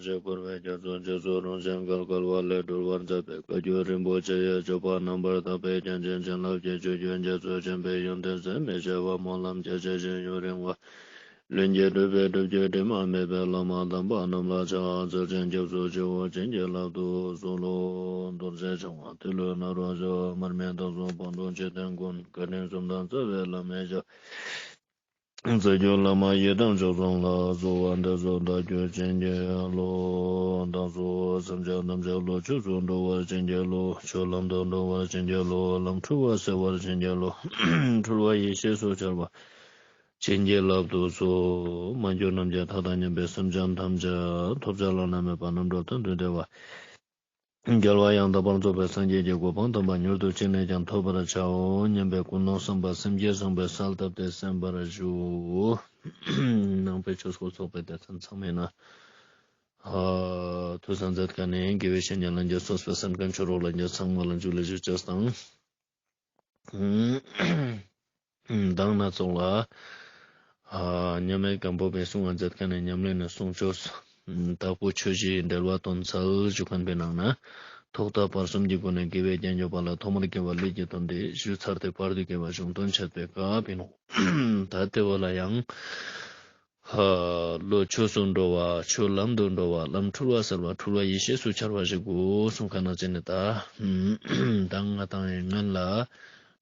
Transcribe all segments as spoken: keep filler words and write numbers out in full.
ཞིག་བོར་བའི་རྒྱ་མཚོ་འཇིགས་སུ་རུང་ཞིང་བརྒལ་དཀའ་བ་ལས་སྒྲོལ་བར་མཛད་པའི་བཀའ་བརྒྱུད་རིན་པོ་ཆེ་ཡི་སྤྱོད་པ་རྣམ་པར་དག་པའི་རྒྱན་ཅན་བྱིན་རླབས་ཀྱི་ཆུ་རྒྱུན་རྒྱ་མཚོ་ཆེན་པོའི་ཡོན་ཏན་ཟད་མི་ཤེས་པ་སྨོན་ལམ་རྒྱ་ཆེ་ཞིང་ཡུན་རིང་བ། ལྷུན་གྱིས་གྲུབ་པའི་སྒྲུབ་བརྒྱུད་དྲི་མ་མེད་པའི་བླ་མ་དམ་པ་རྣམས་ལ་ཕྱག་འཚལ་ཞིང་སྐྱབས་སུ་མཆིའོ། བྱིན་གྱིས་བརླབ་ཏུ་གསོལ་ལོ། རྡོ་རྗེ་འཆང་བ་ཏེ་ལོ་ནཱ་རོ་ཞབས། མར་མི་དྭགས་པོ་དཔལ་སྤྲུལ་འཇིག་རྟེན་མགོན། བཀའ་དྲིན་གསུམ་ལྡན་རྩ་བའི་བླ་མའི་ཞབས། རྩ་བརྒྱུད་བླ་མ་ཡི་དམ་མཆོག་གསུམ་ལ། གསོལ་བ་འདེབས་སོ་བདག་རྒྱུད་བྱིན་གྱིས་རློབས། བདག་སོགས་སེམས་ཅན་ཐམས་ཅད་བློ་ཆོས་སུ་འགྲོ་བར་བྱིན་གྱིས་རློབས། ཆོས་ལམ་དུ་འགྲོ་བར་བྱིན་གྱིས་རློབས། ལམ་འཁྲུལ་བ་སེལ་བར་བྱིན་གྱིས་རློབས། འཁྲུལ་བ་ཡེ་ཤེས་སུ་འཆར་བར་བྱིན་གྱིས་བརླབ་ཏུ་གསོལ། མ་གྱུར་ནམ་མཁའི་མཐའ་དང་མཉམ་པའི་སེམས་ཅན་ཐམས་ཅད་ཐོབ་བྱ་བླ་ན་མེད་པ་རྣམ་གྲོལ་དོན་དུ་བདེ་བ། རྒྱལ་བ་ཡང་དག་པར་རྫོགས་པའི་སངས་རྒྱས་ཀྱི་གོ་འཕང་དམ་པ་མྱུར་དུ་ཅི་ནས་ཀྱང་ཐོབ་པར་བྱའོ་སྙམ་པའི་ཀུན་སློང་བསམ་པ་སེམས་བསྐྱེད་བཟང་པོའི་གསལ་བཏབ་སྟེ་གསན་པར་ཞུ། ནང་པའི་ཆོས་སྐུལ་ཚོགས་པའི་སྡེ་ཚན་ཚང་མའི་ནང་ཐུགས་སྣང་མཛད་མཁན་ནི་དགེ་བའི་བཤེས་གཉེན་ལྷན་རྒྱས་སོ་སོའི་སེམས་ཁམས་ཆོས་གྲོགས་ལྷན་རྒྱས་ཚང་མ་ལ་འཇུ་ལེ་ཞུ་ཅེས་དང་། མདང་ན་ཚོགས་ལ་མཉམ་མེད་སྒམ་པོ་པའི་གསུང་བ་མཛད་མཁན་ནི་ཉམས་ལེན་ནི་གསུང་ཆོས་དྭགས་པོ་ཆོས་བཞིའི་འགྲེལ་བ་དོན་གསལ་ཞུ་མཁན་པའི་ནང་ན་ཐོག་མཐའ་བར་གསུམ་གྱི་སྒོ་ནས་དགེ་བའི་རྒྱན་བརྗོད་པ་ལ་ཐོག་མར་དགེ་བ་ལས་ཀྱི་དོན་དེ་ཞུས་ཚར་ཏེ་བར་དུ་དགེ་བ་གཞུང་དོན་འཆད་པའི་སྐབས་ཡིན་ནོ། ད་དེ་བོ་ལ་ཡང་བློ་ཆོས་སུ་འགྲོ་བ། ཆོས་ལམ་དུ་འགྲོ་བ། ལམ་འཁྲུལ་བ་སེལ་བ། འཁྲུལ་བ་ཡེ་ཤེས་སུ་འཆར་བ་ཞིག་དགོས་གསུང་མཁན་ནི་ཅི་ནི་ད་ད་ང་དང་ངན་ལ།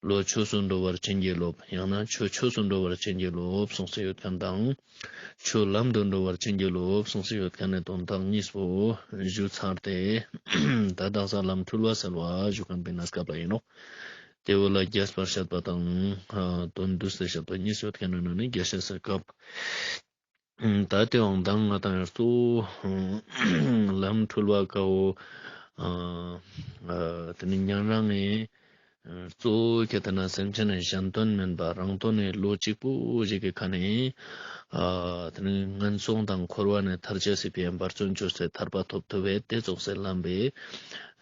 བློ་ཆོས་སུ་འགྲོ་བར་བྱིན་གྱིས་རློབས། ཡང་ན་ཆོས་ཆོས་སུ་འགྲོ་བར་བྱིན་གྱིས་རློབས་གསུངས་སེ་ཡོད་མཁན་དང་། ཆོས་ལམ་དུ་འགྲོ་བར་བྱིན་གྱིས་རློབས་གསུངས་སེ་ཡོད་མཁན་ནི་དོན་དག་གཉིས་པོ་ཞུ་ཚར་ཏེ། ད་དག་ས་ལམ་འཁྲུལ་བ་སེལ་བ་ཞུ་མཁན་པའི་གནས་སྐབས་ལ་ཡིན་ནོ། དེ་བོ་ལ་རྒྱས་པར་བཤད་པ་དང་དོན་བསྡུས་ཏེ་བཤད་པ་གཉིས་ཡོད་མཁན་ནི་ནང་ནས་རྒྱས་བཤད་སའི་སྐབས། ད་དེའང་མདང་ང་དང་གཙོ་བོ་ལམ་འཁྲུལ་བ་ཀ་བོ། ཨ་ཨ་དེ་ནི་ཉན་རང་ངི་གཙོ་བོ་ཁྱེད་ལྟ་ན་སེམས་ཅན་ནི་གཞན་དོན་མིན་པ་རང་དོན་ནི་བློ་གཅིག་པུ་ཞིག་གི་ཁ་ནས་ཨ་དེ་ནི་ངན་སོང་དང་འཁོར་བ་ནས་ཐར་ཅེས་སི་ཕིའ་འབད་བརྩོན་ཅོས་ཏེ་ཐར་པ་ཐོབ་ཐུབ་པའི་དེ་ཙོགས་སེ་ལམ་པའི་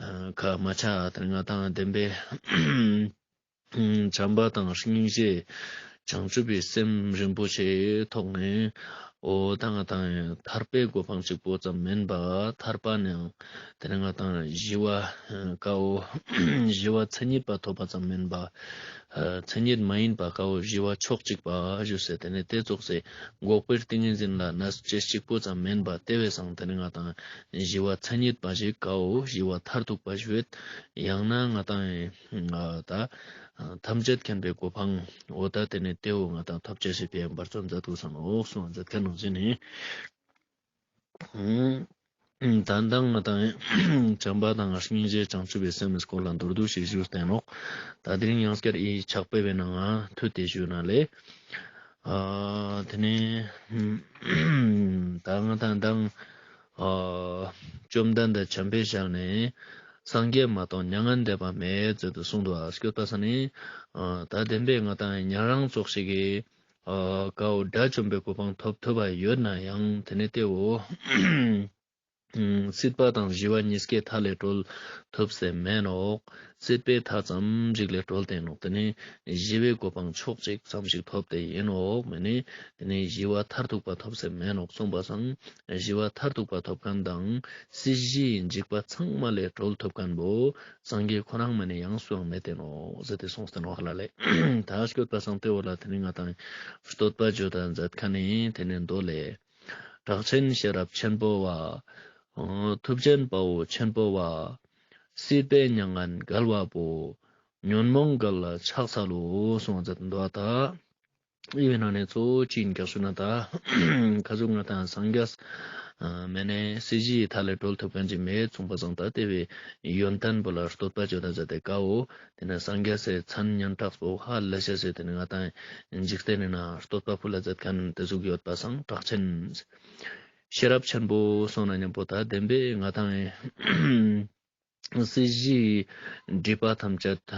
ཨ་ཁ་མ་ཆ་དེ་ནི་ང་དང་བདེན་པའི་བྱམས་པ་དང་སྙིང་རྗེ་བྱང་ཆུབ་པའི་སེམས་རིན་པོ་ཆེའི་ཐོག་ནས་འོ་ད་ང་དང་ཐར་པའི་གོ་འཕང་གཅིག་པོ་ཙམ་མིན་པ་ཐར་པ་ནང་དེ་ནས་ང་དང་ཞི་བ་ཀ་བོ་ཞི་བ་མཚན་ཉིད་པ་ཐོབ་པ་ཙམ་མིན་པ་མཚན་ཉིད་མ་ཡིན་པ་ཀ་བོ་ཞི་བ་ཕྱོགས་གཅིག་པ་ཞུས་སེ་དེ་ནས་དེ་ཙོགས་སེ་འགོག་པའི་ཏིང་ངེ་འཛིན་ལ་གནས་ཅེས་གཅིག་པོ་ཙམ་མིན་པ་དེ་བས་སང་དེ་ནས་ང་དང་ཞི་བ་མཚན་ཉིད་པ་ཞིག་ཀ་བོ་ཞི་བ་མཐར་ཐུག་པ་ཞུས། ཡང་ན་ང་དང་ད་ཐམས་ཅད་མཁྱེན་པའི་གོ་འཕང་འོ་ད་དེ་ནས་དེ་བོ་ང་དང་ཐོབ་ཅེས་སི་ཕིའ་འབད་བརྩོན་མཛད་དགོས་སམ་འོ་གསུང་བ་མཛད་མཁན་ནང་བཞིན་ནི། ད་ལྟ་ང་དང་བྱམས་པ་དང་སྙིང་རྗེ་བྱང་ཆུབ་པའི་སེམས་སྐོར་ལ་མདོར་བསྡུས་ཤིག་ཞུས་ཏེ་ནོག། ད་དེ་རིང་ཡང་སྐྱར་ཨི་ཕྱག་དཔེ་བའི་ནང་ང་མཐུད་དེ་ཞུས་ན་ལེ། ཨ་དེ་ནས་ད་ང་དང་མདང་ཨ་བཅོམ་ལྡན་འདས་བྱམས་པའི་ཞལ་ནས་སངས་རྒྱས་མ་གཏོགས་མྱ་ངན་འདས་པ་མེད་ཟེར་དུ་གསུངས་འདུག། ཨ་སྐྱོད་པ་ས་ནི་ཨ་ད་བདེན་པའི་ང་དང་ཉན་རང་ཙོགས་ཤིག་གི་ཨ་ཀ་བོ་དགྲ་བཅོམ་པའི་གོ་འཕང་ཐོབ་ཐུབ་པ་ཡོད་ན་ཡང་དེ་ནས་དེ་བོ་སྲིད་པ་དང་ཞི་བ་གཉིས་ཀའི་མཐའ་ལས་གྲོལ་ཐུབ་སེ་མེན་ནོག། སྲིད་པའི་མཐའ་ཙམ་ཞིག་ལས་གྲོལ་ཏེ་ནོག། དེ་ནས་ཞི་བའི་གོ་འཕང་ཕྱོགས་གཅིག་ཙམ་ཞིག་ཐོབ་སྟེ་ཡིན་ནོག། མེན་ནི་དེ་ནས་ཞི་བ་མཐར་ཐུག་པ་ཐོབ་སེ་མེན་ནོག་གསུངས་པ་སང་ཞི་བ་མཐར་ཐུག་པ་ཐོབ་མཁན་དང་སྲིད་ཞིའི་འཇིགས་པ་ཚང་མ་ལས་གྲོལ་ཐུབ་མཁན་བོ་སངས་རྒྱས་ཁོ་རང་མ་ནས་ཡང་སུའང་མེད་དེ་ནོག་ཟེར་ཏེ་གསུངས་ཏེ་ནོག་ཧ་ལ་ལེ། ད་སྐྱོད་པ་སང་དེ་བོ་ལ་དེ་ནས་ང་དང་བསྟོད་པ་བརྗོད་ད་མཛད་མཁན་ནི་དེ་ནས་མདོ་ལས། གྲགས་ཆེན་ཤེས་རབ་ཆེན་པོ་བ། ཐུབ་ཆེན་དཔའ་བོ་ཆེན་པོ་བ། སྲིད་པའི་མྱ་ངན་བརྒལ་བ་པོ། ཉོན་མོངས་བརྒལ་ལ་ཕྱག་འཚལ་ལོ་གསུངས་མཛད་འདུག་ད། ཨི་བོའི་ནང་ནས་གཙོ་བོ་ཅི་ཡིན་ཀྱག་ཞུ་ན་ད། ཁ་ཟུག་ང་དང་སངས་རྒྱས་མེན་ནས་སྲིད་ཞིའི་མཐའ་ལས་གྲོལ་ཐུབ་མཁན་ཅིག་མེད་གསུངས་པ་སང་ད་དེ་བོའི་ཡོན་ཏན་བོ་ལ་བསྟོད་པ་བརྗོད་ད་མཛད་དེ་ཀ་བོ། དེ་ནས་སངས་རྒྱས་སི་མཚན་སྙན་གྲགས་པོ་ཧ་ལས་ཤེས་སི་དེ་ནས་ང་དང་འཇིག་རྟེན་ནི་ན་བསྟོད་པ་ཕུལ་ལ་མཛད་མཁན་དེ་ཟུག་ཡོད་པ་སང་གྲགས་ཆེན། ཤེས་རབ་ཆེན་པོ་གསུངས་ན་མཉམ་པོ་ད་བདེན་པའི་ང་དང་སྲིད་ཞིའི་སྒྲིབ་པ་ཐམས་ཅད་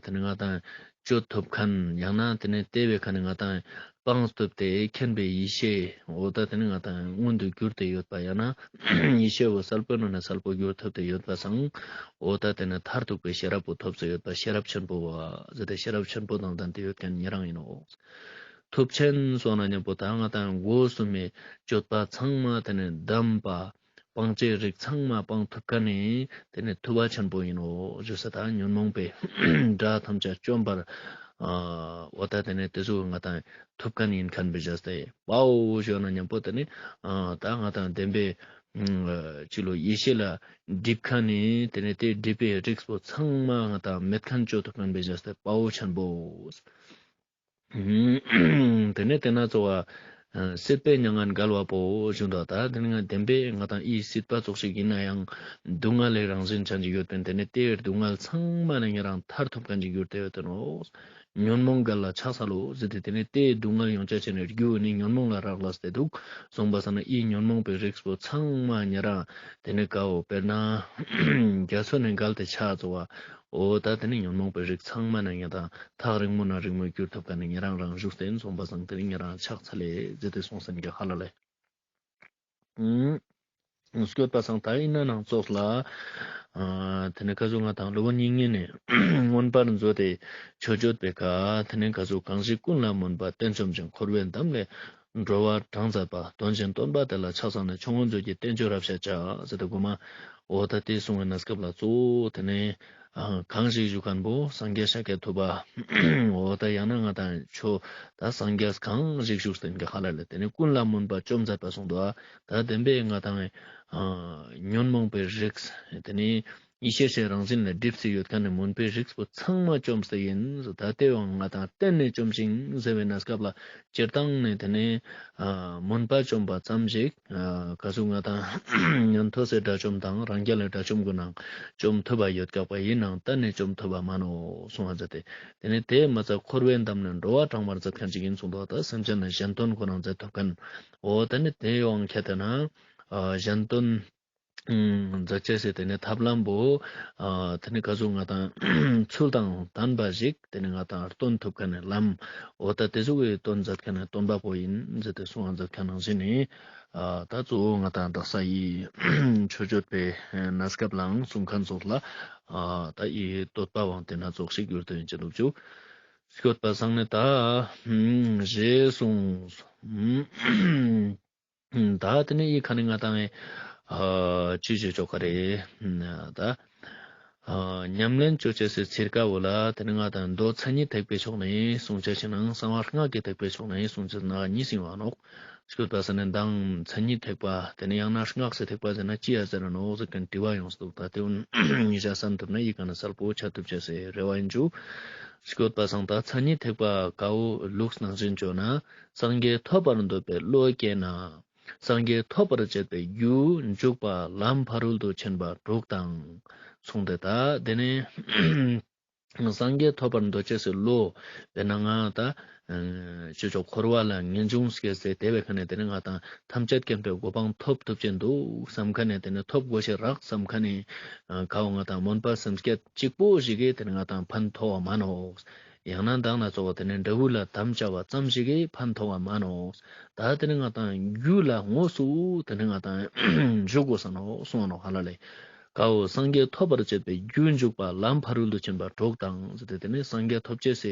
དེ་ནས་ང་དང་གཅོད་ཐུབ་མཁན་ཡང་ན་དེ་ནས་དེ་བོའི་ཁ་ནས་ང་དང་སྤངས་ཐུབ་སྟེ་མཁྱེན་པའི་ཡེ་ཤེས་འོ་ད་དེ་ནས་ང་དང་མངོན་དུ་གྱུར་ཏེ་ཡོད་པ་ཡང་ན་ཡེ་ཤེས་བོ་གསལ་པོའི་ནང་ནས་གསལ་པོ་གྱུར་ཐུབ་སྟེ་ཡོད་པ་སང་། འོ་ད་དེ་ནས་མཐར་ཐུག་པའི་ཤེས་རབ་པོ་ཐོབ་སྟེ་ཡོད་པ་ཤེས་རབ་ཆེན་པོ་བ་ཟེར་ཏེ་ཤེས་རབ་ཆེན་པོ་དང་ལྡན་ཏེ་ཡོད་མཁན་ཉེ་རང་ཡིན་ནོག། ཐུབ་ཆེན་གསུངས་ན་མཉམ་པོ་ད་ང་དང་སྒོ་གསུམ་མི་སྤྱོད་པ་ཚང་མ་དེ་ནས་བསྡམས་པ། སྤང་བྱའི་རིགས་ཚང་མ་སྤང་ཐུབ་ཁན་ནི་ཏེ་ནེ་ཐུབ་པ་ཆེན་པོ་ཨིན་ནོག་ཞུས་ཏེ། ད་ཉོན་མོངས་པའི་དགྲ་ཐམས་ཅད་བཅོམ་པར་འོ་ད་ཏེ་ནེ་ཏེ་ཟུག་ང་དང་ཐུབ་ཁན་ཨིན་ཁན་བེ་ཞུས་ཏེ། དཔའ་བོ་ཞུ་ན་ཉམ་པོ་ཏེ་ནེ་ད་ང་དང་བདེན་པའི་ཅི་ལོ་ཡེ་ཤེས་ལ་སྒྲིབ་ཁན་ནི་ཏེ་ནེ་ཏེ་སྒྲིབ་པའི་རིགས་པོ་ཚང་མ་ང་དང་མེད་ཁན་ཅོ་ཐུབ་ཁན་བེ་ཞུས་ཏེ། དཔའ་བོ་ཆེན་པོ། ཏེ་ནེ་ཏེ་ན་ཚོ་བ་སྲིད་པའི་མྱ་ངན་བརྒལ་བ་པོ་ཞུ་འདུག་ད་ཏེ་ནེ་ང་བདེན་པའི་ང་དང་ཨི་སྲིད་པ་ཙོགས་ཤིག་ཨིན་ན་ཡང་སྡུག་བསྔལ་ལི་རང་བཞིན་ཅན་ཅིག་ཡོད་པིན། ཏེ་ནེ་ཏེ་སྡུག་བསྔལ་ཚང་མ་ནེ་ཉེ་རང་ཐར་ཐུབ་ཁན་ཅིག་གྱུར་ཏེ་ཡོད་ཏེ་ནོག་ཉོན་མོངས་བརྒལ་ལ་ཕྱག་འཚལ་ལོ་ཟེར་ཏེ། ཏེ་ནེ་ཏེ་སྡུག་བསྔལ་ཡོང་ཆ་ཅེས་ནི་རྒྱུ་ནི་ཉོན་མོངས་ལ་རག་ལས་ཏེ་འདུག་གསུངས་པ་སང་ན་ཨི་ཉོན་མོངས་པའི་རིགས་པོ་ཚང་མ་ཉེ་རང་ཏེ་ནེ་ཀ་བོ་དཔེར་ན་རྒྱ་མཚོ་ནེ་བརྒལ་ཏེ་ཆ་ཚོ་བ་འོ་ད་ཏེ་ནེ་ཉོན་མོངས་པའི་རིགས་ཚང་མ་ནེ་ཉེ་དང་ཐག་རིང་མོ་ནེ་རིང་མོ་གྱུར་ཐུབ་ཁན་ནི་ཉེ་རང་རང་བཞུགས་ཏེ་ཨིན་གསུངས་པ་སང་ཏེ་ནེ་ཉེ་རང་ཕྱག་འཚལ་ལེ་ཟེར་ཏེ་གསུངས་སེན་གྱི་ཧ་ལ་ལེ། སྐྱོད་པ་སང་ད་ཨིན་ན་ནང་ཙོགས་ལ། ཏེ་ནེ་ཀ་ཟུག་ང་དང་སློབ་དཔོན་དབྱིག་གཉེན་ནི་མངོན་པར་མཛོད་དེ་མཆོད་བརྗོད་པའི་ཁ་ཏེ་ནེ་ཀ་ཟུག་གང་ཞིག་ཀུན་ལ་སྨོན་པ་གཏན་བཅོམ་ཞིང་འཁོར་བའི་འདམ་ལས་འགྲོ་བ་དྲངས་མཛད་པ། དོན་གཞན་སྟོན་པ་དེ་ལ་ཕྱག་འཚལ་ནས་ཆོས་མངོན་མཛོད་ཀྱི་བསྟན་བཅོས་རབ་བཤད་བྱ་ཟེར་ཏེ་གོ་མ། འོ་ད་ཏེ་གསུངས་པའི་གནས་སྐབས་ལ་གཙོ་བོ་ཏེ་ནེ་གང་ཞིག་བཞུགས་ཁན་བོ་སངས་རྒྱས་ཤཱཀྱ་ཐུབ་པ། འོ་ད་ཡང་ན་ང་དང་ཆོས་ད་སངས་རྒྱས་གང་ཞིག་བཞུགས་ཏེ་ཨིན་གྱི་ཧ་ལ་ལེ། ཏེ་ནེ་ཀུན་ལ་སྨོན་པ་བཅོམ་མཛད་པ་གསུངས་འདུག་ད་བདེན་པའི་ང་དང་ཉོན་མོངས་པའི་རིགས་ཏེ་ནེ་ཡེ་ཤེས་སི་རང་བཞིན་ལ་སྒྲིབ་སྟེ་ཡོད་ཁན་ནི་མུན་པའི་རིགས་པོ་ཚང་མ་བཅོམ་སྟེ་ཨིན། ད་ཏེ་བོ་ང་དང་གཏན་ནེ་བཅོམ་ཞིང་ཟེར་བའི་གནས་སྐབས་ལ་སྤྱིར་བཏང་ནེ་ཏེ་ནེ་མུན་པ་བཅོམ་པ་ཙམ་ཞིག་ཀ་ཟུག་ང་དང་ཉན་ཐོས་སི་དགྲ་བཅོམ་དང་རང་རྒྱལ་ལི་དགྲ་བཅོམ་གུན་ནང་བཅོམ་ཐུབ་པ་ཡོད་ཀྱག་པ་ཨིན་ནའང་གཏན་ནེ་བཅོམ་ཐུབ་པ་མ་ནོག་གསུངས་པ་མཛད་དེ། ཏེ་ནེ་ཏེ་མ་ཚད་འཁོར་བའི་འདམ་ནས་འགྲོ་བ་དྲངས་པར་མཛད་ཁན་ཅིག་ཨིན་གསུངས་འདུག་ད་སེམས་ཅན་ལ་གཞན་དོན་གུན་ནང་མཛད་ཐུབ་ཁན། འོ་ད་ནི་ཏེ་ཡོང་ཁྱད་དེ་ན་གཞན་དོན་མཛད་ཅེས་སི་ཏེ་ནེ་ཐབས་ལམ་བོ་ཏེ་ནེ་ཀ་ཟུག་ང་དང་ཚུལ་དང་ལྡན་པ་ཞིག་ཏེ་ནེ་ང་དང་སྟོན་ཐུབ་ཁན་ནི་ལམ། འོ་ད་ཏེ་ཟུག་གི་སྟོན་མཛད་ཁན་ནི་སྟོན་པ་པོ་ཨིན་ཟེར་ཏེ་གསུངས་པ་མཛད་ཁན་ནང་བཞིན་ནི། ད་གཙོ་བོ་ང་དང་དག་ས་ཡི་མཆོད་བརྗོད་པའི་གནས་སྐབས་ལའང་གསུང་ཁན་ཙོགས་ལ་ད་ཡི་བསྟོད་པ་བོ་ཏེ་ན་ཙོགས་ཤིག་གྱུར་ཏེ་ཨིན་ཅེས་འདུག་ཅུ། སྐྱོད་པ་སང་ནི་ད་ཞེས་གསུངས། ད་ཏེ་ནེ་ཨི་ཁ་ནེ་ང་དང་ཨ་ཅི་ཅོ་ཅོག་ག་རེ་ད་ཨ་ཉམས་ལེན་ཅོ་ཅེས་སི་ཚིར་ཀ་བོ་ལ་ཏེ་ནེ་ང་དང་མདོ་མཚན་ཉིད་ཐེག་པའི་ཕྱོགས་ནེ་གསུང་ཅེས་ཤིག་ནང་གསང་བ་སྔགས་ཀྱི་ཐེག་པའི་ཕྱོགས་ནེ་གསུང་ཅེས་ནང་གཉིས་ཟིན་བ་ནོག་སྐྱོད་པ་སང་ནི་མདང་མཚན་ཉིད་ཐེག་པ་ཏེ་ནེ་ཡང་ན་སྔགས་སི་ཐེག་པ་ཟེར་ན་ཅི་ཡ་ཟེར་ར་ནོག་ཟེར་ཁན་དྲི་བ་ཡོངས་འདུག་ད་ཏེ་གུན་ཉིས་ཆ་སམ་ཐུབ་ན་ཨི་ཁ་ནེ་སལ་པོ་ཆ་ཐུབ་ཅེས་སི་རེ་བ་ཨིན་ཅུ། སྐྱོད་པ་སང་ད་མཚན་ཉིད་ཐེག་པ་ཀ་བོ་ལུགས་ནང་བཞིན་ཅོ་ན། སངས་རྒྱས་ཐོབ་པར་འདོད་པའི་བློ་སྐྱེས་ན། སངས་རྒྱས་ཐོབ་པར་བྱེད་པའི་རྒྱུ་འཇུག་པ་ལམ་ཕ་རོལ་ཏུ་ཕྱིན་པ་དྲུག་དང་། གསུངས་ཏེ་ད་ཏེ་ནེ་སངས་རྒྱས་ཐོབ་པར་འདོད་ཅེས་སི་བློ་དཔེར་ན་ང་ད་ཅི་ཅོག་འཁོར་བ་ལ་ངེས་འབྱུང་སྐྱེས་ཏེ་ཏེ་བའི་ཁ་ནེ་ཏེ་ནེ་ང་དང་ཐམས་ཅད་མཁྱེན་པའི་གོ་འཕང་ཐོབ་ཐུབ་ཅེས་འདུག་སམ་ཁ་ནེ་ཏེ་ནེ་ཐོབ་དགོས་ཤེས་རག་སམ་ཁ་ནེ་ཀ་བོ་ང་དང་སྨོན་པ་སེམས་བསྐྱེད་གཅིག་པོ་ཞིག་གི་ཏེ་ནེ་ང་དང་ཕན་ཐོགས་པ་མ་ནོག་ཡང་ན་མདང་ན་ཙོགས་པ་ཏེ་ནེ་འབྲས་བུ་ལ་དམ་བཅའ་བ་ཙམ་ཞིག་གི་ཕན་ཐོགས་པ་མ་ནོག་ད་ཏེ་ནེ་ང་དང་རྒྱུ་ལ་དངོས་སུ་ཏེ་ནེ་ང་དང་འཇུག་དགོས་ས་ནོག་གསུངས་པ་ནོག་ཧ་ལ་ལེ། ཀ་བོ་སངས་རྒྱས་ཐོབ་པར་བྱེད་པའི་རྒྱུ་འཇུག་པ་ལམ་ཕ་རོལ་ཏུ་ཕྱིན་པ་དྲུག་དང་ཟེར་ཏེ་ཏེ་ནེ་སངས་རྒྱས་ཐོབ་ཅེས་སི་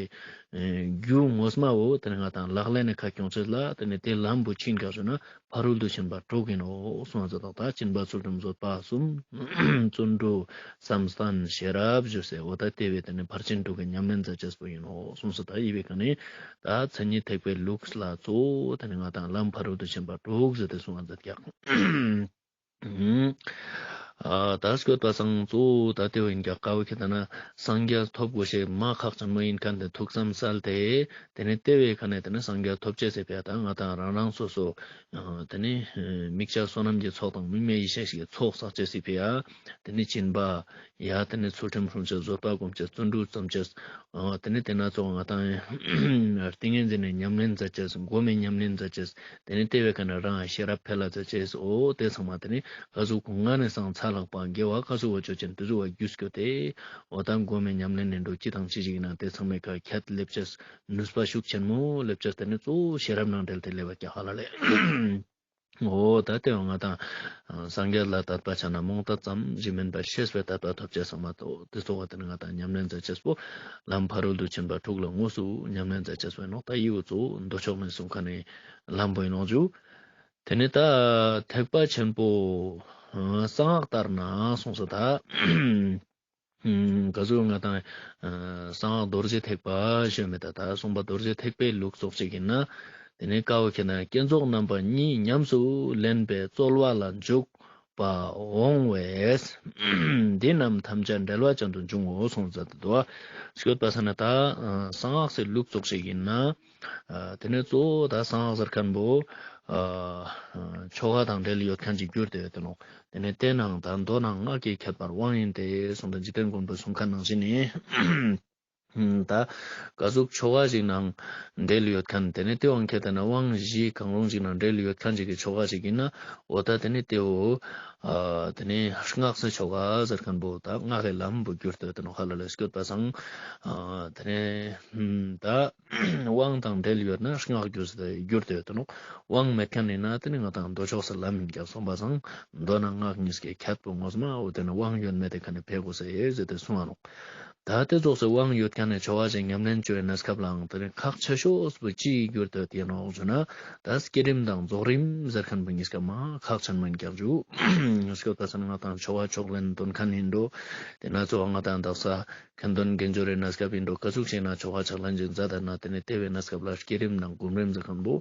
རྒྱུ་ངོ་མ་བོ་ཏེ་ནེ་ང་དང་ལག་ལེན་ནི་ཁ་ཁྱོང་ཅེས་ལ་ཏེ་ནེ་ཏེ་ལམ་བོ་ཕྱིན་ག་ཟེར་ན། ཕ་རོལ་ཏུ་ཕྱིན་པ་དྲུག་ཨིན་ནོག་གསུངས་པ་མཛད་དེ་ད་སྦྱིན་པ་ཚུལ་ཁྲིམས་བཟོད་པ་གསུམ། བརྩོན་འགྲུས་བསམ་གཏན་ཤེས་རབ་ཞུ་སེ་འོ་ད་ཏེ་བོ་ཏེ་ནེ་ཕར་ཕྱིན་དྲུག་གི་ཉམས་ལེན་མཛད་ཅེས་པོ་ཨིན་ནོག་གསུངས་སོ། ད་ཡི་བའི་ཀ་ནེ་ད་མཚན་ཉིད་ཐེག་པའི་ལུགས་ལ་གཙོ་བོ་ཏེ་ནེ་ང་དང་ལམ་ཕ་རོལ་ཏུ་ཕྱིན་པ་དྲུག་ཟེར་ཏེ་གསུངས་པ་མཛད་ཀྱག་ཨ་ད་སྐྱོད་པ་སང་གཙོ་བོ་ད་ཏེ་བོ་ཨིན་ཀྱག་ཀ་བོ་ཁྱེད་ད་ན་སངས་རྒྱས་ཐོབ་དགོས་ཤེས་མ་ཁག་ཅན་མོ་ཨིན་ཁན་ཏེ་ཐུགས་བསམ་གསལ་ཏེ། ཏེ་ནེ་ཏེ་བོའི་ཁ་ནེ་ཏེ་ནེ་སངས་རྒྱས་ཐོབ་ཅེས་སི་ཕི་ཡ་ད་ང་དང་རང་རང་སོ་སོ་ཨ་ཏེ་ནེ་ཨ་དམིགས་བཅས་བསོད་ནམས་ཀྱི་ཚོགས་དང་དམིགས་མེད་ཡེ་ཤེས་ཤིག་གི་ཚོགས་བསགས་ཅེས་སི་ཕི་ཡ། ཏེ་ནེ་སྦྱིན་པ་ཡ་ཏེ་ནེ་ཚུལ་ཁྲིམས་སྲུང་ཅེས་བཟོད་པ་སྒོམ་ཅེས་བརྩོན་འགྲུས་རྩོམ་ཅེས། ཨ་ཏེ་ནེ་ཏེ་ན་ཙོགས་ང་དང་ཏིང་ངེ་འཛིན་ནི་ཉམས་ལེན་མཛད་ཅེས་སྒོམ་མེད་ཉམས་ལེན་མཛད་ཅེས། ཏེ་ནེ་ཏེ་བོའི་ཁ་ནེ་རང་ཤེས་རབ་འཕེལ་ལ་མཛད་ཅེས་འོ་ཏེ་ཚང་མ་ཏེ་ནེ་ཀ་ཟུག་གུན་ནེ་སང་ཚ་ལྷག་པ་དགེ་བ་ཀ་ཟུག་བ་ཅོ་ཅེན་ཏེ་ཟུག་བ་རྒྱུས་སྐྱོད་དེ། འོ་ད་སྒོམ་མེད་ཉམས་ལེན་ནི་འགྲོ་ཅི་དང་ཅི་ཞིག་ཨིན་ན་ཏེ་ཚང་མའི་ཁ་ཁྱད་ལེབ་ཅེས། ནུས་པ་ཤུགས་ཆེན་མོ་ལེབ་ཅེས་ཏེ་ནེ་གཙོ་བོ་ཤེས་རབ་ནང་འབྲེལ་ཏེ་ལེབ་བ་ཀྱག་ཧ་ལ་ལེ། འོ་ད་ཏེ་བོ་ང་དང་སངས་རྒྱས་ལ་དད་པ་ཆ་ན་རྨོངས་དད་ཙམ་ཞིག་མན་པ་ཤེས་པའི་དད་པ་ཐོབ་ཅེས་ཚང་མ་ཏོ་ཏེ་ཙོགས་བ་ཏེ་ནེ་ང་དང་ཉམས་ལེན་མཛད་ཅེས་པོ་ལམ་ཕ་རོལ་ཏུ་ཕྱིན་པ་དྲུག་ལ་དངོས་སུ་ཉམས་ལེན་མཛད་ཅེས་པོ་ཨིན་ནོག་ད་ཡི་བོ་གཙོ་བོ་མདོ་ཕྱོགས་ནེ་གསུང་ཁན་ནི་ལམ་བོ་ཨིན་ནོག་ཞུ། ཏེ་ནེ་ད་ཐེག་པ་ཆེན་པོ། གསང་སྔགས་ལྟར་ན་གསུངས་སོ། ད་ག་ཟུག་ང་དང་གསང་སྔགས་རྡོ་རྗེ་ཐེག་པ་ཞུ་མེད་ད། ད་གསུངས་པ་རྡོ་རྗེ་ཐེག་པའི་ལུགས་ཙོགས་ཤིག་ཡིན་ན། དེ་ནས་ཀ་བོ་ཁྱེད་ན་བསྐྱེད་རྫོགས་རྣམ་པ་གཉིས་ཉམས་སུ་ལེན་པའི་རྩོལ་བ་ལ་འཇུག་པ་འོང་བས། འདི་རྣམས་ཐམས་ཅད་འབྲེལ་བ་ཅན་དུ་འབྱུང་ངོ་གསུངས་མཛད་དེ་འདུག་བ། སྐྱོད་པ་ས་ན་ད་གསང་སྔགས་སི་ལུགས་ཙོགས་ཤིག་ཡིན་ན། དེ་ནས་གཙོ་བོ་ད་གསང་སྔགས་ཟེར་མཁན་པོ་ཆོ་ག་དང་འབྲེལ་ཡོད་མཁན་ཅིག་གྱུར་ཏེ་ཡོད་དེ་ནོག་དེ་ནས་དེ་ནང་ད་མདོ་ནང་སྔགས་ཀྱི་ཁྱད་པར་དབང་ཡིན་ཏེ་གསུངས་ཏེ་འཇིག་རྟེན་མགོན་པོས་གསུངས་མཁན་ནང་བཞིན་ནི། ད་ག་ཟུག་ཆོ་ག་ཞིག་ནང་འབྲེལ་ཡོད་མཁན་དེ་ནས་དེ་དབང་ཁྱེད་དེ་ན་དབང་བཞི་གང་རུང་ཞིག་ནང་འབྲེལ་ཡོད་མཁན་ཞིག་གི་ཆོ་ག་ཞིག་ཡིན་ན། འོ་ད་དེ་ནས་དེ་བོ་དེ་ནས་སྔགས་སི་ཆོ་ག་ཟེར་མཁན་པོ་ད་སྔགས་ཀྱི་ལམ་པོ་གྱུར་ཏེ་ཡོད་དེ་ནོག་ཧ་ལ་ལས་སྐྱོད་པ་སང་། དེ་ནས་ད་དབང་དང་འབྲེལ་ཡོད་ན་སྔགས་གྱུར་ཏེ་ཡོད་དེ་ནོག་དབང་མེད་མཁན་ཡིན་ན་དེ་ནི་ང་དང་མདོ་ཕྱོགས་སི་ལམ་ཡིན་ཀྱང་གསུངས་པ་སང་མདོ་ནང་སྔགས་གཉིས་ཀྱི་ཁྱད་པོ་ངོ་མ་འོ་དེ་ནི་དབང་ཡོད་མེད་དེ་ཁ་ནས་ཕེ་དགོས་ས་ཡོད་ཟེར་ཏེ་གསུངས་པ་ནོག་ད་དེ་ཙོགས་སི་དབང་ཡོད་མཁན་ནི་ཆོ་ག་ཞིག་ཉམས་ལེན་བཅོ་བའི་གནས་སྐབས་ལའང་དེ་ནི་ཁག་ཆེ་ཤོས་པོ་ཅི་གྱུར་ཏེ་ཡོད་དེ་ནོག་ཞུ་ན། ད་བསྐྱེད་རིམ་དང་རྫོགས་རིམ་ཟེར་མཁན་པོ་གཉིས་ཀ་མ་ཁག་ཆེན་མོ་ཡིན་ཀྱང་ཞུ། སྐྱོད་པ་ས་ན་ང་དང་ཆོ་ག་ཕྱག་ལེན་འདོན་མཁན་ཡིན་འགྲོ། དེ་ན་གཙོ་བོ་ང་དང་དག་ས་ཁ་འདོན་དགེ་སྦྱོར་རི་གནས་སྐབས་ཡིན་འགྲོ། ག་ཟུག་ཞིག་ན་ཆོ་ག་ཕྱག་ལེན་ཞིག་མཛད་ད་ན་དེ་ནས་དེ་བོའི་གནས་སྐབས་ལ་བསྐྱེད་རིམ་དང་སྒོམ་རིམ་ཟེར་མཁན་པོ་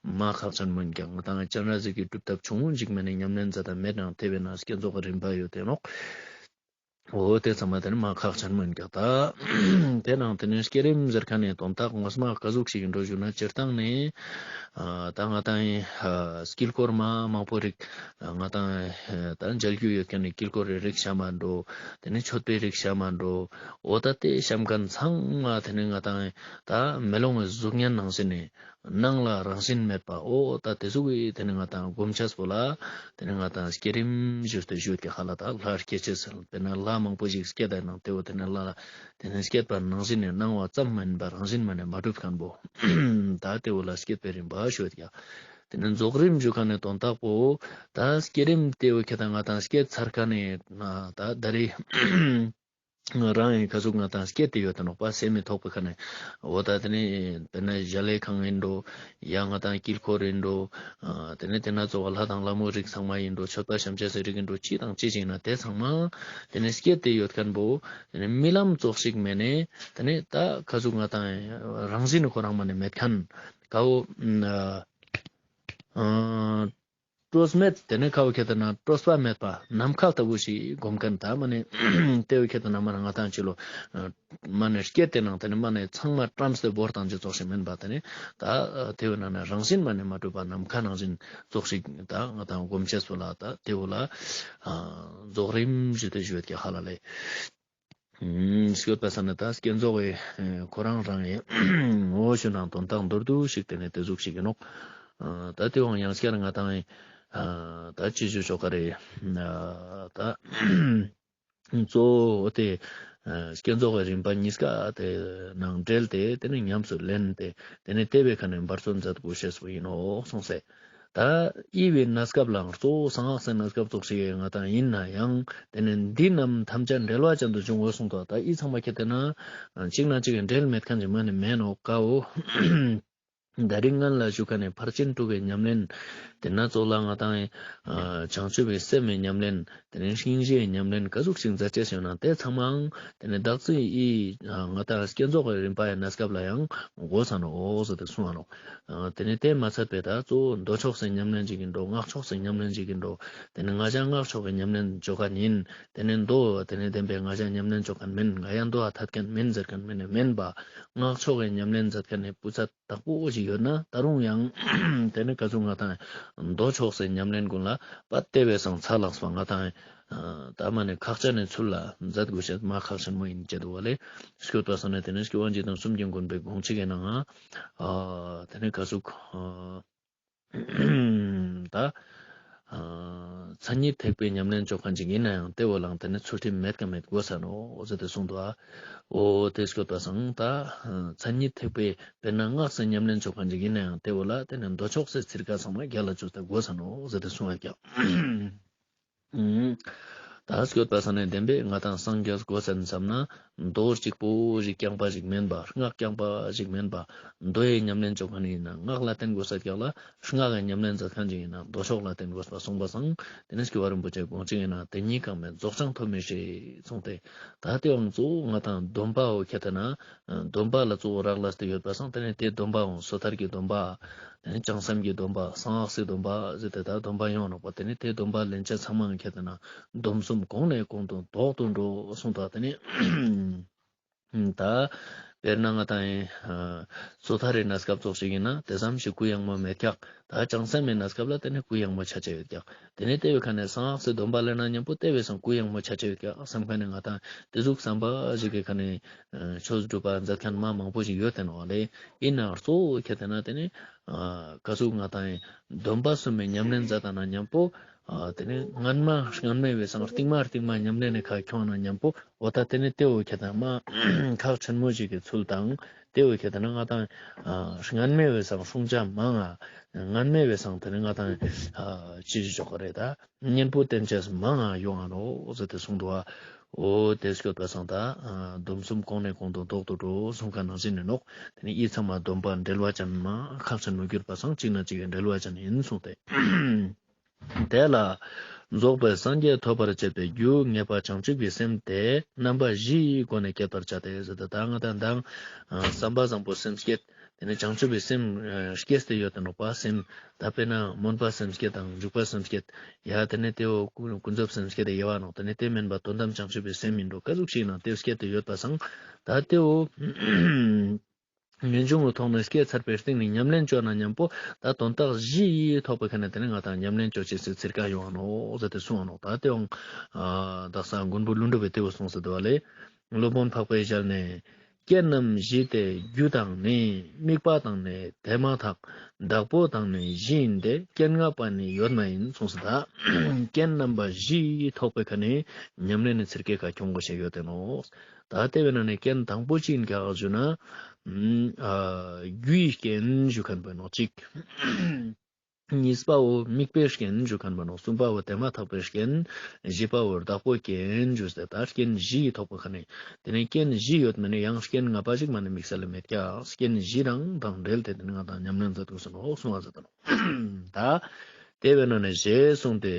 མ་ཁག་ཆེན་མོ་ཡིན་ཀྱང་ང་དང་སྤྱན་རས་གཟིགས་ཀྱི་སྒྲུབ་ཐབས་ཆུང་ངུ་ཞིག་མ་ནེ་ཉམས་ལེན་མཛད་ད་མེད་ནའང་དེ་བོའི་ནང་བསྐྱེད་རྫོགས་རིམ་པ་ཡོད་དེ་ནོག་འོ་དེ་ཚང་མ་དེ་ནི་མ་ཁག་ཆེན་མོ་ཡིན་ཀྱང་ད། དེ་ནང་དེ་ནི་བསྐྱེད་རིམ་ཟེར་མཁན་ནི་དོན་དག་ངོ་མ་ག་ཟུག་ཞིག་ཡིན་འགྲོ་ཞུ་ན། སྤྱིར་བཏང་ནི་ད་ང་དང་དཀྱིལ་འཁོར་མ་མང་པོ་རིགས་ང་དང་ད་མཇལ་རྒྱུ་ཡོད་མཁན་ནི་དཀྱིལ་འཁོར་རི་རིགས་ཤ་མ་འགྲོ། དེ་ནི་མཆོད་པའི་རིགས་ཤ་མ་འགྲོ། འོ་ད་དེ་ཤ་མཁན་ཚང་མ་དེ་ནི་ང་དང་ད་མེ་ལོང་གི་གཟུགས་བརྙན་ནང་བཞིན་ནི། སྣང་ལ་རང་བཞིན་མེད་པ། འོ་ད་དེ་ཟུག་གི་དེ་ནི་ང་དང་སྒོམ་ཆས་པོ་ལ་དེ་ནི་ང་དང་བསྐྱེད་རིམ་ཞུས་ཏེ་ཞུས་ཏེ་ཧ་ལ་ད་ལྷ་བསྐྱེད་ཅེས་ཟེར་དེ་ནི་ལྷ་མང་པོ་ཞིག་བསྐྱེད་དེ་ནང་དེ་བོ་དེ་ནི་ལྷ་ལ་དེ་ནི་བསྐྱེད་པ་ནང་བཞིན་ནི་སྣང་བ་ཙམ་མ་ཡིན་པ་རང་བཞིན་མ་ནེ་མ་གྲུབ་མཁན་པོ། ད་དེ་བོ་ལ་བསྐྱེད་པའི་རིམ་པ་ཞུས་ཏེ། དེ་ནི་རྫོགས་རིམ་ཞུ་མཁན་ནི་དོན་དག་པོ་ད་བསྐྱེད་རིམ་དེ་བོ་ཁྱེད་དང་ང་དང་བསྐྱེད་ཚར་མཁན་ནི་ད་ད་རེ། རང་ཡིན་ག་ཟུག་ང་དང་བསྐྱེད་དེ་ཡོད་དེ་ནོག་པ་སེམས་མི་ཐོག་པའི་ཁ་ནས། འོ་ད་དེ་ནི་དཔེར་ན་གཞལ་ཡས་ཁང་ཡིན་འགྲོ། ཡང་ང་དང་དཀྱིལ་འཁོར་ཡིན་འགྲོ། དེ་ནི་དེ་ན་གཙོ་བོ་ལྷ་དང་ལྷ་མོའི་རིགས་ཚང་མ་ཡིན་འགྲོ། མཆོད་པ་བཤམས་ཅེས་སི་རིགས་ཡིན་འགྲོ། ཅི་དང་ཅི་ཞིག་ན་དེ་ཚང་མ་དེ་ནི་བསྐྱེད་དེ་ཡོད་མཁན་པོ། དེ་ནི་རྨི་ལམ་ཙོགས་ཤིག་མ་ནེ་དེ་ནི་ད་ག་ཟུག་ང་དང་རང་བཞིན་ཁོ་རང་མ་ནེ་མེད་མཁན་ཀ་བོ། སྤྲོས་མེད་དེ་ནི་ཀ་བོ་ཁྱེད་དེ་ན་སྤྲོས་པ་མེད་པ་ནམ་མཁའ་ལྟ་བུ་ཞིག་སྒོམ་མཁན་ད་མ་ནེ་དེ་བོ་ཁྱེད་དེ་ན་མ་ནེ་ང་དང་ཅི་ལོ་མ་ནེ་བསྐྱེད་དེ་ནང་དེ་ནི་མ་ནེ་ཚང་མ་བཀྲམས་ཏེ་བོར་བཏང་ཅེས་ཙོགས་ཤིག་མེན་པ། དེ་ནི་ད་དེ་བོ་ནང་ནེ་རང་བཞིན་མ་ནེ་མ་གྲུབ་པ་ནམ་མཁའ་ནང་བཞིན་ཙོགས་ཤིག་ད་ང་དང་སྒོམ་ཆས་པོ་ལ་ད་དེ་བོ་ལ་རྫོགས་རིམ་ཞུ་དེ་ཞུ་ཡོད་ཀྱི་ཧ་ལ་ལས། སྐྱོད་པ་ས་ན་ད་བསྐྱེད་རྫོགས་ཀྱི་ཁོ་རང་རང་ཡིན། འོ་ཞུ་ན་དོན་དག་མདོར་བསྡུས་ཤིག་དེ་ནི་དེ་ཟུག་ཞིག་ཡིན་ནོག་ད་དེ་བོ་ཡང་སྐྱར་ང་དང་ད་ཅི་ཞུ་ཆོག་ག་རེ། ད་གཙོ་བོ་དེ་བསྐྱེད་རྫོགས་ཀྱི་རིམ་པ་གཉིས་ཀ་དེ་ནང་འབྲེལ་ཏེ་དེ་ནི་ཉམས་སུ་ལེན་ཏེ་དེ་ནི་དེ་བོའི་ཁ་ནས་འབད་བརྩོན་མཛད་དགོས་ཤེས་པོ་ཡིན་ནོག་གསུངས་སེ། ད་ཨི་བའི་གནས་སྐབས་ལའང་གཙོ་བོ་གསང་སྔགས་སི་གནས་སྐབས་ཙོགས་ཤིག་ང་དང་ཡིན་ན་ཡང་དེ་ནི་འདི་རྣམས་ཐམས་ཅད་འབྲེལ་བ་ཅན་དུ་འབྱུང་ངོ་གསུངས་ཏོ། ད་ཨི་ཚང་མ་ཁྱེད་དེ་ན་གཅིག་ན་གཅིག་གི་འབྲེལ་མེད་མཁན་ཅིག་མ་ནེ་མེན་ནོག་ཀ་བོ། ད་རིང་ང་ལ་ཞུ་མཁན་ནི་ཕར་ཕྱིན་དྲུག་གི་ཉམས་ལེན། དེ་ན་གཙོ་ལ་ང་དང་བྱང་ཆུབ་པའི་སེམས་ཀྱི་ཉམས་ལེན། དེ་ནས་སྙིང་རྗེའི་ཉམས་ལེན་ག་ཟུག་ཞིག་མཛད་ཅེས་ཡོད་ན་དེ་ཚང་མའང་དེ་ནས་བདག་ཅག་གི་ང་དང་བསྐྱེད་རྫོགས་ཀྱི་རིམ་པ་ཡི་གནས་སྐབས་ལ་ཡང་དགོས་ས་ནོག་ཟེར་ཏེ་གསུངས་པ་ནོག་དེ་ནས་དེ་མ་ཚད་པའི་ད་གཙོ་བོ་མདོ་ཕྱོགས་སི་ཉམས་ལེན་ཅིག་ཡིན་འགྲོ། སྔགས་ཕྱོགས་སི་ཉམས་ལེན་ཅིག་ཡིན་འགྲོ། དེ་ནས་ང་ཅག་སྔགས་ཕྱོགས་ཀྱི་ཉམས་ལེན་བཅོ་མཁན་ཡིན། དེ་ནས་མདོ་དེ་ནས་བདེན་པའི་ང་ཅག་ཉམས་ལེན་བཅོ་མཁན་མིན། ང་ཡང་མདོ་ཨ་ཐད་མཁན་མིན་ཟེར་མཁན་མིན་ནི་མིན་པ། སྔགས་ཕྱོགས་ཀྱི་ཉམས་ལེན་མཛད་མཁན་ནི་སྤུས་ཚད་དག་པོ་ཞིག་ཡོད་ན་ད་རུང་ཡང་དེ་ནི་ག་ཟུག་ང་དང་མདོ་ཕྱོགས་སི་ཉམས་ལེན་ཀུན་ལ་པ་དེ་བས་སང་ཚ་ལགས་པ་ང་དང་ད་མ་ནེ་ཁག་ཅན་ནི་ཚུལ་ལ་མཛད་དགོས་ཤེས་མ་ཁག་ཆེན་མོ་ཡིན་ཅེས་འདུག་པ་ལས། སྐྱོད་པ་ས་ན་དེ་ནི་སྐྱོབ་པ་འཇིག་རྟེན་གསུམ་གྱི་མགོན་པོའི་དགོངས་གཅིག་གི་ནང་ང་དེ་ནི་ག་ཟུག་ད་མཚན་ཉིད་ཐེག་པའི་ཉམས་ལེན་བཅོ་མཁན་ཅིག་ཡིན་ན་ཡང་དེ་བོ་ལའང་དེ་ནི་ཚུལ་ཁྲིམས་མེད་ཀ་མེད་དགོས་ས་ནོག་ཟེར་ཏེ་གསུངས་འདུག་འོ་དེ་སྐྱོད་པ་སང་ད་མཚན་ཉིད་ཐེག་པའི་དཔེར་ན་སྔགས་སི་ཉམས་ལེན་བཅོ་མཁན་ཅིག་ཡིན་ན་ཡང་དེ་བོ་ལ་དེ་ནི་མདོ་ཕྱོགས་སི་ཚིར་ཀ་ཚང་མ་རྒྱ་ལ་བཅོས་ཏེ་དགོས་ས་ནོག་ཟེར་ཏེ་གསུངས་པ་ཀྱང་། ད་ ད་སྐྱོད་པ་སང་ནེ་བདེན་པའི་ང་དང་སངས་རྒྱས་དགོས་སེན་བསམ་ན་མདོ་གཅིག་པོ་ཞིག་རྐྱང་པ་ཞིག་མེན་པ། སྔགས་རྐྱང་པ་ཞིག་མེན་པ། མདོ་ཡི་ཉམས་ལེན་ཅོ་མཁན་ཡིན་ན་སྔགས་ལ་བརྟེན་དགོས་ས་ཀྱག་ལ། སྔགས་ཀྱི་ཉམས་ལེན་མཛད་མཁན་ཞིག་ཡིན་ན་མདོ་ཕྱོགས་ལ་བརྟེན་དགོས་པ་གསུངས་པ་སང་། དེ་ནེ་སྐྱོབ་པ་རིན་པོ་ཆེ་དགོངས་གཅིག་ཡིན་ན་དེ་གཉིས་ཀ་མེད་རྫོགས་བྱང་ཐོབ་མི་ཤེས་གསུངས་ཏེ། ད་དེའང་གཙོ་བོ་ང་དང་སྡོམ་པའོ་ཁྱད་དེ་ན། སྡོམ་པ་ལ་གཙོ་བོ་རག་ལས་ཏེ་ཡོད་པ་སང་དེ་ནེ་དེ་སྡོམ་པའང་སོ་ཐར་གྱི་སྡོམ་པ། དེ་ནེ་བྱང་སེམས་ཀྱི་སྡོམ་པ། གསང་སྔགས་སི་སྡོམ་པ་ཟེར་ཏེ་ད་སྡོམ་པ་ཡོང་ནོག་པ། དེ་ནེ་དེ་སྡོམ་པ་ལེན་ཆ་ཚང་མའང་ཁྱད་དེ་ན་སྡོམ་གསུམ་གོང་ནས་གོང་དུ་ལྡོག་ཏུ་འགྲོ་གསུངས་ཏེ། དེ་ནེ་ད་དཔེར་ན་ང་དང་ཡིན་སོ་ཐར་རི་གནས་སྐབས་ཙོགས་ཤིག་ཡིན་ན་དེ་ཙམ་ཞིག་གུ་ཡངས་མོ་མེད་ཀྱག། ད་བྱང་སེམས་མི་གནས་སྐབས་ལ་དེ་ནེ་གུ་ཡངས་མོ་ཆ་ཆ་ཡོད་ཀྱག། དེ་ནེ་དེ་བོའི་ཁ་ནེ་གསང་སྔགས་སི་སྡོམ་པ་ལེན་ན་མཉམ་པོ་དེ་བོའི་སང་གུ་ཡངས་མོ་ཆ་ཆ་ཡོད་ཀྱག་བསམ་མཁན་ནི་ང་དང་དེ་ཟུག་བསམ་པ་ཞིག་གི་ཁ་ནེ་ཆོས་སྒྲུབ་པ་མཛད་མཁན་མ་མང་པོ་ཞིག་ཡོད་དེ་ནོག་ལེ། ཡིན་ནའང་གཙོ་བོ་ཁྱད་དེ་ན་དེ་ནེ་ཨ་ག་ཟུག་ང་དང་ཡིན་སྡོམ་པ་གསུམ་མི་ཉམས་ལེན་མཛད་དང་ན་མཉམ་པོ་ཨ་དེ་ནེ་སྔན་མ་སྔན་མའི་བོའི་སང་རྟིང་མ་རྟིང་མ་ཉམས་ལེན་ནི་ཁ་ཁྱོང་ན་མཉམ་པོ་འོ་ད་དེ་ནེ་དེ་བོ་ཁྱད་དེ་ན་མ་ཁག་ཆེན་མོ་ཞིག་གི་ཚུལ་དང་དེ་བོ་ཁྱད་དེ་ན་ང་དང་ཨ་སྔན་མའི་བོའི་སང་སྲུང་བྱ་མང་ང་སྔན་མའི་བོའི་སང་དེ་ནེ་ང་དང་ཨ་ཅི་ཞིག་ཆོག་ག་རེད་ད། གཉེན་པོ་བསྟེན་ཅེས་མང་ང་ཡོང་ང་ནོག་ཟེར་ཏེ་གསུངས་འདུག་པ། འོ་དེ་སྐྱོད་པ་སང་ད་སྡོམ་གསུམ་གོང་ནས་གོང་དུ་ལྡོག་ཏུ་འགྲོ་གསུངས་མཁན་ནང་བཞིན་ཡིན་ནོག། དེ་ནེ་འི་ཚང་མ་སྡོམ་པ་འབྲེལ་བ་ཅན་མ་ཁག་ཆེན་མོ་གྱུར་པ་སང་གཅིག་ན་གཅིག་གི་འབྲེལ་བ་ཅན་ཡིན་གསུངས་ཏེ། དེ་ལ་རྫོགས་པའི་སངས་རྒྱས་ཐོབ་པར་བྱེད་པའི་རྒྱུ་ངེས་པ་བྱང་ཆུབ་ཀྱི་སེམས་དེ་རྣམ་པ་བཞིའི་སྒོ་ནས་བསྐྱེད་པར་བྱ་སྟེ་ཟེར་ཏེ། ད་ང་དང་མདང་བསམ་པ་བཟང་པོ་སེམས་བསྐྱེད། དེ་ནེ་བྱང་ཆུབ་པའི་སེམས་ཨ་སྐྱེས་ཏེ་ཡོད་དེ་ནོག་པ། སེམས་ད་དཔེར་ན་སྨོན་པ་སེམས་བསྐྱེད་དང་འཇུག་པ་སེམས་བསྐྱེད། ཡ་དེ་ནེ་དེ་བོ་ཀུན་ཀུན་རྫོབ་སེམས་བསྐྱེད་དེ་ཡོད་པ་ནོག། དེ་ནེ་དེ་མེན་པ་དོན་དམ་བྱང་ཆུབ་པའི་སེམས་ཡིན་འགྲོ་ག་ཟུག་ཞིག་ཡིན་ན་དེ་བོ་སྐྱེས་ཏེ་ཡོད་པ་སང་ད་དེ་བོ་ངེས་འབྱུང་གི་ཐོག་ནས་སྐྱེས་ཚར་བའི་སྟེང་ནེ་ཉམས་ལེན་ཅོ་ན་མཉམ་པོ་ད་དོན་དག་བཞི་ཡི་ཐོག་པའི་ཁ་ནེ་དེ་ནེ་ང་དང་ཉམས་ལེན་ཅོ་ཅེས་སི་ཚིར་ཀ་ཡོང་ང་ནོག་ཟེར་ཏེ་གསུངས་པ་ནོག། ད་དེའང་ཨ་དག་ས་མགོན་པོ་ཀླུ་སྒྲུབ་པས་དེ་བོ་གསུངས་ཏེ་འདུག་པ་ལེ། སློབ་དཔོན་འཕགས་པའི་ཞལ་ནས། རྐྱེན་རྣམ་བཞི་སྟེ་རྒྱུ་དང་ནི། དམིགས་པ་དང་ནི་དེ་མ་ཐག། བདག་པོ་དང་ནི་བཞི་ཡིན་ཏེ། རྐྱེན་ལྔ་པ་ནི་ཡོད་མ་ཡིན་གསུངས་སོ། ད་རྐྱེན་རྣམ་པ་བཞིའི་ཐོག་པའི་ཁ་ནེ་ཉམས་ལེན་ནི་ཚིར་ཀའི་ཁ་ཁྱོང་དགོས་ཤེས་ཡོད་དེ་ནོག། ད་དེ་བོའི་ནང་ནེ་རྐྱེན་དང་པོ་ཅི་ཡིན་ཀྱག་ཞུ་ན། ཨ་རྒྱུའི་རྐྱེན་ཞུ་མཁན་པོ་ནོག་གཅིག། གཉིས་པའོ་དམིགས་པའི་རྐྱེན་ཞུ་མཁན་པོ་ནོག། གསུམ་པའོ་དེ་མ་ཐག་པའི་རྐྱེན། བཞི་པའོ་བདག་པོའི་རྐྱེན་ཞུས་ཏེ། ད་རྐྱེན་བཞི་ཡི་ཐོག་པའི་ཁ་ནེ་དེ་ནེ་རྐྱེན་བཞི་ཡོད་མ་ནེ་ཡང་རྐྱེན་ལྔ་པ་ཞིག་མ་ནེ་དམིགས་བསལ་ལ་མེད་ཀྱག། རྐྱེན་བཞི་རང་དང་འབྲེལ་ཏེ་དེ་ནེ་ང་དང་ཉམས་ལེན་མཛད་དགོས་སོ་ནོག་གསུངས་པ་མཛད་དེ་ནོག། ད་དེ་བོའི་ནང་ནེ་ཞེས་གསུངས་ཏེ།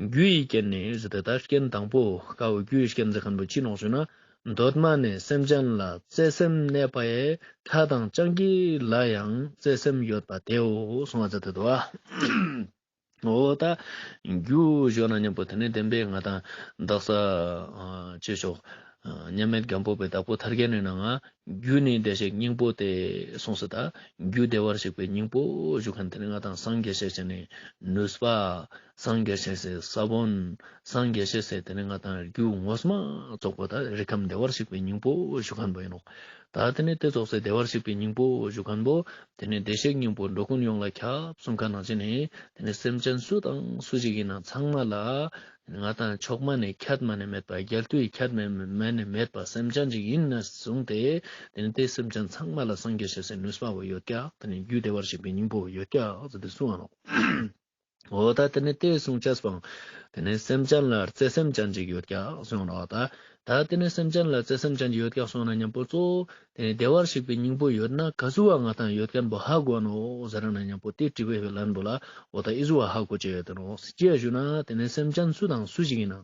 རྒྱུ་ཡི་རྐྱེན་ནི་ཟེར་ཏེ། ད་རྐྱེན་དང་པོ་ཀ་བོ་རྒྱུ་ཡི་རྐྱེན་ཟེར་མཁན་པོ་ཅི་ནོག་ཞུ་ན། གདོད་མ་ནས་སེམས་ཅན་ལ་བརྩེ་སེམས་གནས་པ་ཡི་ཁྲ་དང་སྤྱང་ཀི་ལ་ཡང་བརྩེ་སེམས་ཡོད་པ་དེའོ་གསུངས་པ་མཛད་དེ་འདུག་པ། འོ་ད་རྒྱུ་ཞུ་ན་མཉམ་པོ་དེ་ནེ་བདེན་པའི་ང་དང་དག་ས་ཨ་ཅི་ཞོག་ཨ་མཉམ་མེད་སྒམ་པོ་པའི་བདག་པོ་ཐར་རྒྱན་ནི་ནང་ང་རྒྱུ་ནི་བདེ་གཤེགས་སྙིང་པོ་སྟེ་གསུངས་སོ། ད་རྒྱུ་བདེ་བར་གཤེགས་པའི་སྙིང་པོ་ཞུ་མཁན་དེ་ནེ་ང་དང་སངས་རྒྱས་སའི་ནུས་པ། སངས་རྒྱས་སའི་ས་བོན། སངས་རྒྱས་སའི་དེ་ནེ་ང་དང་རྒྱུ་ངོ་མ་རྫོགས་པ་ད་རིགས་ཁམས་བདེ་བར་གཤེགས་པའི་སྙིང་པོ་ཞུ་མཁན་པོ་ཡིན་ནོག། ད་དེ་ནེ་དེ་ཙོགས་སེ་བདེ་བར་གཤེགས་པའི་སྙིང་པོ་ཞུ་མཁན་པོ་དེ་ནེ་བདེ་གཤེགས་སྙིང་པོ་འགྲོ་ཀུན་ཡོངས་ལ་ཁྱབ་གསུངས་མཁན་ནང་བཞིན་ནི་དེ་ནེ་སེམས་ཅན་སུ་དང་སུ་ཞིག་ཡིན་ན་ཚང་མ་ལ་ང་དང་མཆོག་མ་ནེ་ཁྱད་མ་ནེ་མེད་པ། རྒྱལ་དུ་ཡི་ཁྱད་མ་ནེ་མེད་པ་སེམས་ཅན་ཞིག་ཡིན་ན་བཟུང་སྟེ་དེ་ནེ་དེ་སེམས་ཅན་ཚང་མ་ལ་སངས་རྒྱས་སའི་ནུས་པ་བོ་ཡོད་ཀྱག། དེ་ནེ་རྒྱུ་བདེ་བར་གཤེགས་པའི་སྙིང་པོ་ཡོད་ཀྱག་ཟེར་ཏེ་གསུངས་པ་ནོག། འོ་ད་དེ་ནེ་དེ་གསུངས་ཅེས་པོའང་དེ་ནེ་སེམས་ཅན་ལ་བརྩེ་སེམས་ཅན་ཅིག་ཡོད་ཀྱག་གསུངས་ནོག། ད་ད་དེ་ནེ་སེམས་ཅན་ལ་བརྩེ་སེམས་ཅན་ཅིག་ཡོད་ཀྱག་གསུངས་ན་མཉམ་པོ་གཙོ་བོ་དེ་ནེ་བདེ་བར་གཤེགས་པའི་སྙིང་པོ་ཡོད་ན་ག་ཟུག་པ་ང་དང་ཡོད་མཁན་པོ་ཧ་གོ་ནོག་ཟེར་ན་མཉམ་པོ་དེ་དྲི་བའི་ལན་པོ་ལ་འོ་ད་འི་ཟུག་པ་ཧ་གོ་ཅེས་ཡོད་དེ་ནོག། ཅི་ཡ་ཞུ་ན་དེ་ནེ་སེམས་ཅན་སུ་དང་སུ་ཞིག་ཡིན་ན་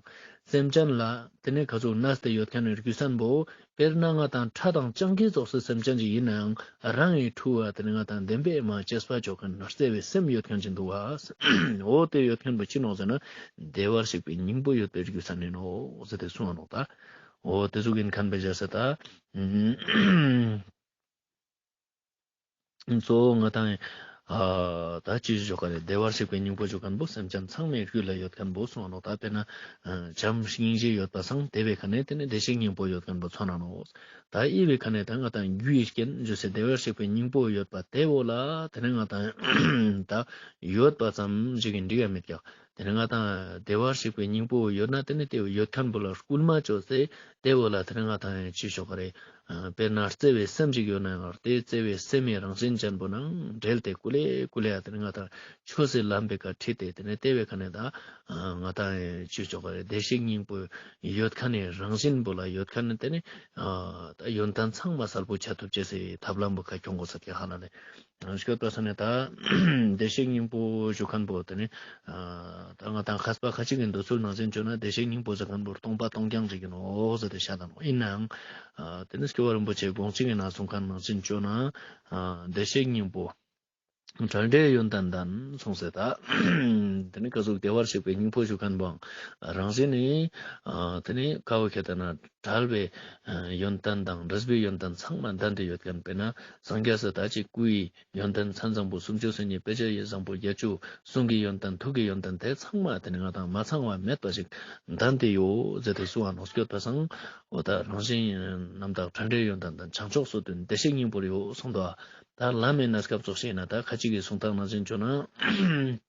སེམས་ཅན་ལ་དེ་ནེ་ག་ཟུག་གནས་ཏེ་ཡོད་མཁན་ནི་རྒྱུ་མཚན་པོ། དཔེར་ན་ང་དང་ཁྲ་དང་སྤྱང་ཀི་ཙོགས་སི་སེམས་ཅན་ཅིག་ཡིན་ནའང་རང་ངི་ཕྲུ་གུ་དེ་ནེ་ང་དང་བདེན་པའི་མ་གཅེས་པ་ཅོ་མཁན་བརྩེ་བའི་སེམས་ཡོད་མཁན་ཅིག་འདུག་པ། འོ་དེ་ཡོད་མཁན་པོ་ཅི་ནོག་ཟེར་ན་བདེ་བར་གཤེགས་པའི་སྙིང་པོ་ཡོད་པའི་རྒྱུ་མཚན་ཡིན་ནོག་ཟེར་ཏེ་གསུངས་པ་ནོག། ད་འོ་དེ་ཟུག་ཡིན་མཁན་པའི་ཞེ་ས་ད། གཙོ་བོ་ང་དང་ཨ་ད་ཅི་ཞུ་ག་རེ་བདེ་བར་གཤེགས་པའི་སྙིང་པོ་ཞུ་མཁན་པོ་སེམས་ཅན་ཚང་མའི་རྒྱུད་ལ་ཡོད་མཁན་པོ་གསུངས་པ་ནོག། ད་དཔེར་ན་ཨ་བྱམས་སྙིང་རྗེ་ཡོད་པ་སང་དེ་བོའི་ཁ་ནེ་དེ་ནེ་བདེ་གཤེགས་སྙིང་པོ་ཡོད་མཁན་པོ་མཚོན་ན་ནོག། ད་འི་བོའི་ཁ་ནེ་ད་ང་དང་རྒྱུ་ཡི་རྐྱེན་ཞུ་སའི་བདེ་བར་གཤེགས་པའི་སྙིང་པོ་ཡོད་པ་དེ་བོ་ལ་དེ་ནེ་ང་དང་ད་ཡོད་པ་ཙམ་ཞིག་གི་འགྲིག་ག་མེད་ཀྱག། དེ་ནེ་ང་དང་བདེ་བར་གཤེགས་པའི་སྙིང་པོ་ཡོད་ན་དེ་ནེ་དེ་ཡོད་མཁན་པོ་ལ་སྐུལ་མ་ཅོས་ཏེ་དེ་བོ་ལ་དེ་ནེ་ང་དང་ཅི་ཞུ་ག་རེ། དཔེར་ན་བརྩེ་བའི་སེམས་ཅིག་ཡོད་ན་ཡང་དེ་བརྩེ་བའི་སེམས་མི་རང་བཞིན་ཅན་པོ་ནང་འབྲེལ་ཏེ་ཀུ་ལེ་ཀུ་ལེ་ཡ་དེ་ནི་ང་དང་ཆོས་སི་ལམ་པའི་ཀ་ཁྲིད་དེ་དེ་ནི་དེ་བའི་ཀ་ནས་ད་ང་དང་ཅི་ཆོག་ག་རེ་བདེ་གཤེགས་སྙིང་པོ་ཡོད་ཁན་ནི་རང་བཞིན་པོ་ལ་ཡོད་ཁན་ནི་དེ་ནི་ད་ཡོན་ཏན་ཚང་མ་གསལ་པོ་ཆ་ཐུབ་ཅེས་སི་ཐབས་ལམ་པོ་ཁ་ཁྱོང་དགོས་ས་ཀྱང་ཧ་ལ་ལེ། སྐྱོད་པ་སང་ནི་ད་བདེ་གཤེགས་སྙིང་པོ་ཞུ་ཁན་པོ་དེ་ནི་ད་ང་དང་མཁས་པ་ཁ་ཅིག་གི་འདོད་ཚུལ་ནང་བཞིན་བཅོས་ན་བདེ་གཤེགས་སྙིང་པོ་ཟེར་ཁན་པོ་སྟོང་པ་སྟོང་རྐྱང་ཅིག་ཡིན་ནོག་ཟེར་ཏེ་བཤད་ད་ནོག། ཡིན་ནའང་དེ་ནི་སྐྱོབ་པ་རིན་པོ་ཆེ་དགོངས་གཅིག་གི་ནང་གསུང་ཁན་ནང་བཞིན་བཅོས་ན་བདེ་གཤེགས་སྙིང་པོ་བྲལ་འབྲས་ཡོན་ཏན་ལྡན་གསུངས་སེ་ད། དེ་ནི་ཀ་ཟུག་བདེ་བར་གཤེགས་པའི་སྙིང་པོ་ཞུ་ཁན་པོའང་རང་བཞིན་ནི་དེ་ནི་ཀ་བོ་ཁྱེད་ལྟ་ན་བྲལ་བའི་ཡོན་ཏན་དང་འབྲས་བུའི་ཡོན་ཏན་ཚང་མ་ལྡན་ཏེ་ཡོད་ཁན་དཔེར་ན་སངས་རྒྱས་སི་ད་ཅིག་སྐུའི་ཡོན་ཏན་མཚན་བཟང་པོ་སུམ་ཅུ་སོ་གཉིས། དཔེ་བྱད་བཟང་པོ་བརྒྱད་ཅུ། གསུང་གི་ཡོན་ཏན་ཐུགས་ཀྱི་ཡོན་ཏན་དེ་ཚང་མ་དེ་ནི་ང་དང་མ་ཚང་བ་མེད་པ་ཞིག་ལྡན་ཏེ་ཡོད་ཟེར་ཏེ་གསུང་བ་ནོག། སྐྱོད་པ་སང་འོ་ད་རང་བཞིན་རྣམ་དག་བྲལ་འབྲས་ཡོན་ཏན་དང་བྱང་ཆུབ་སོ་བདུན་བདེ་གཤེགས་སྙིང་པོར་ཡོད་གསུངས་འདུག། ད་ལམ་མི་གནས་སྐབས་ཙོགས་ཤིག་ན་ད་ཁ་ཅིག་གི་གསུང་སྟངས་ནང་བཞིན་བཅོས་ན།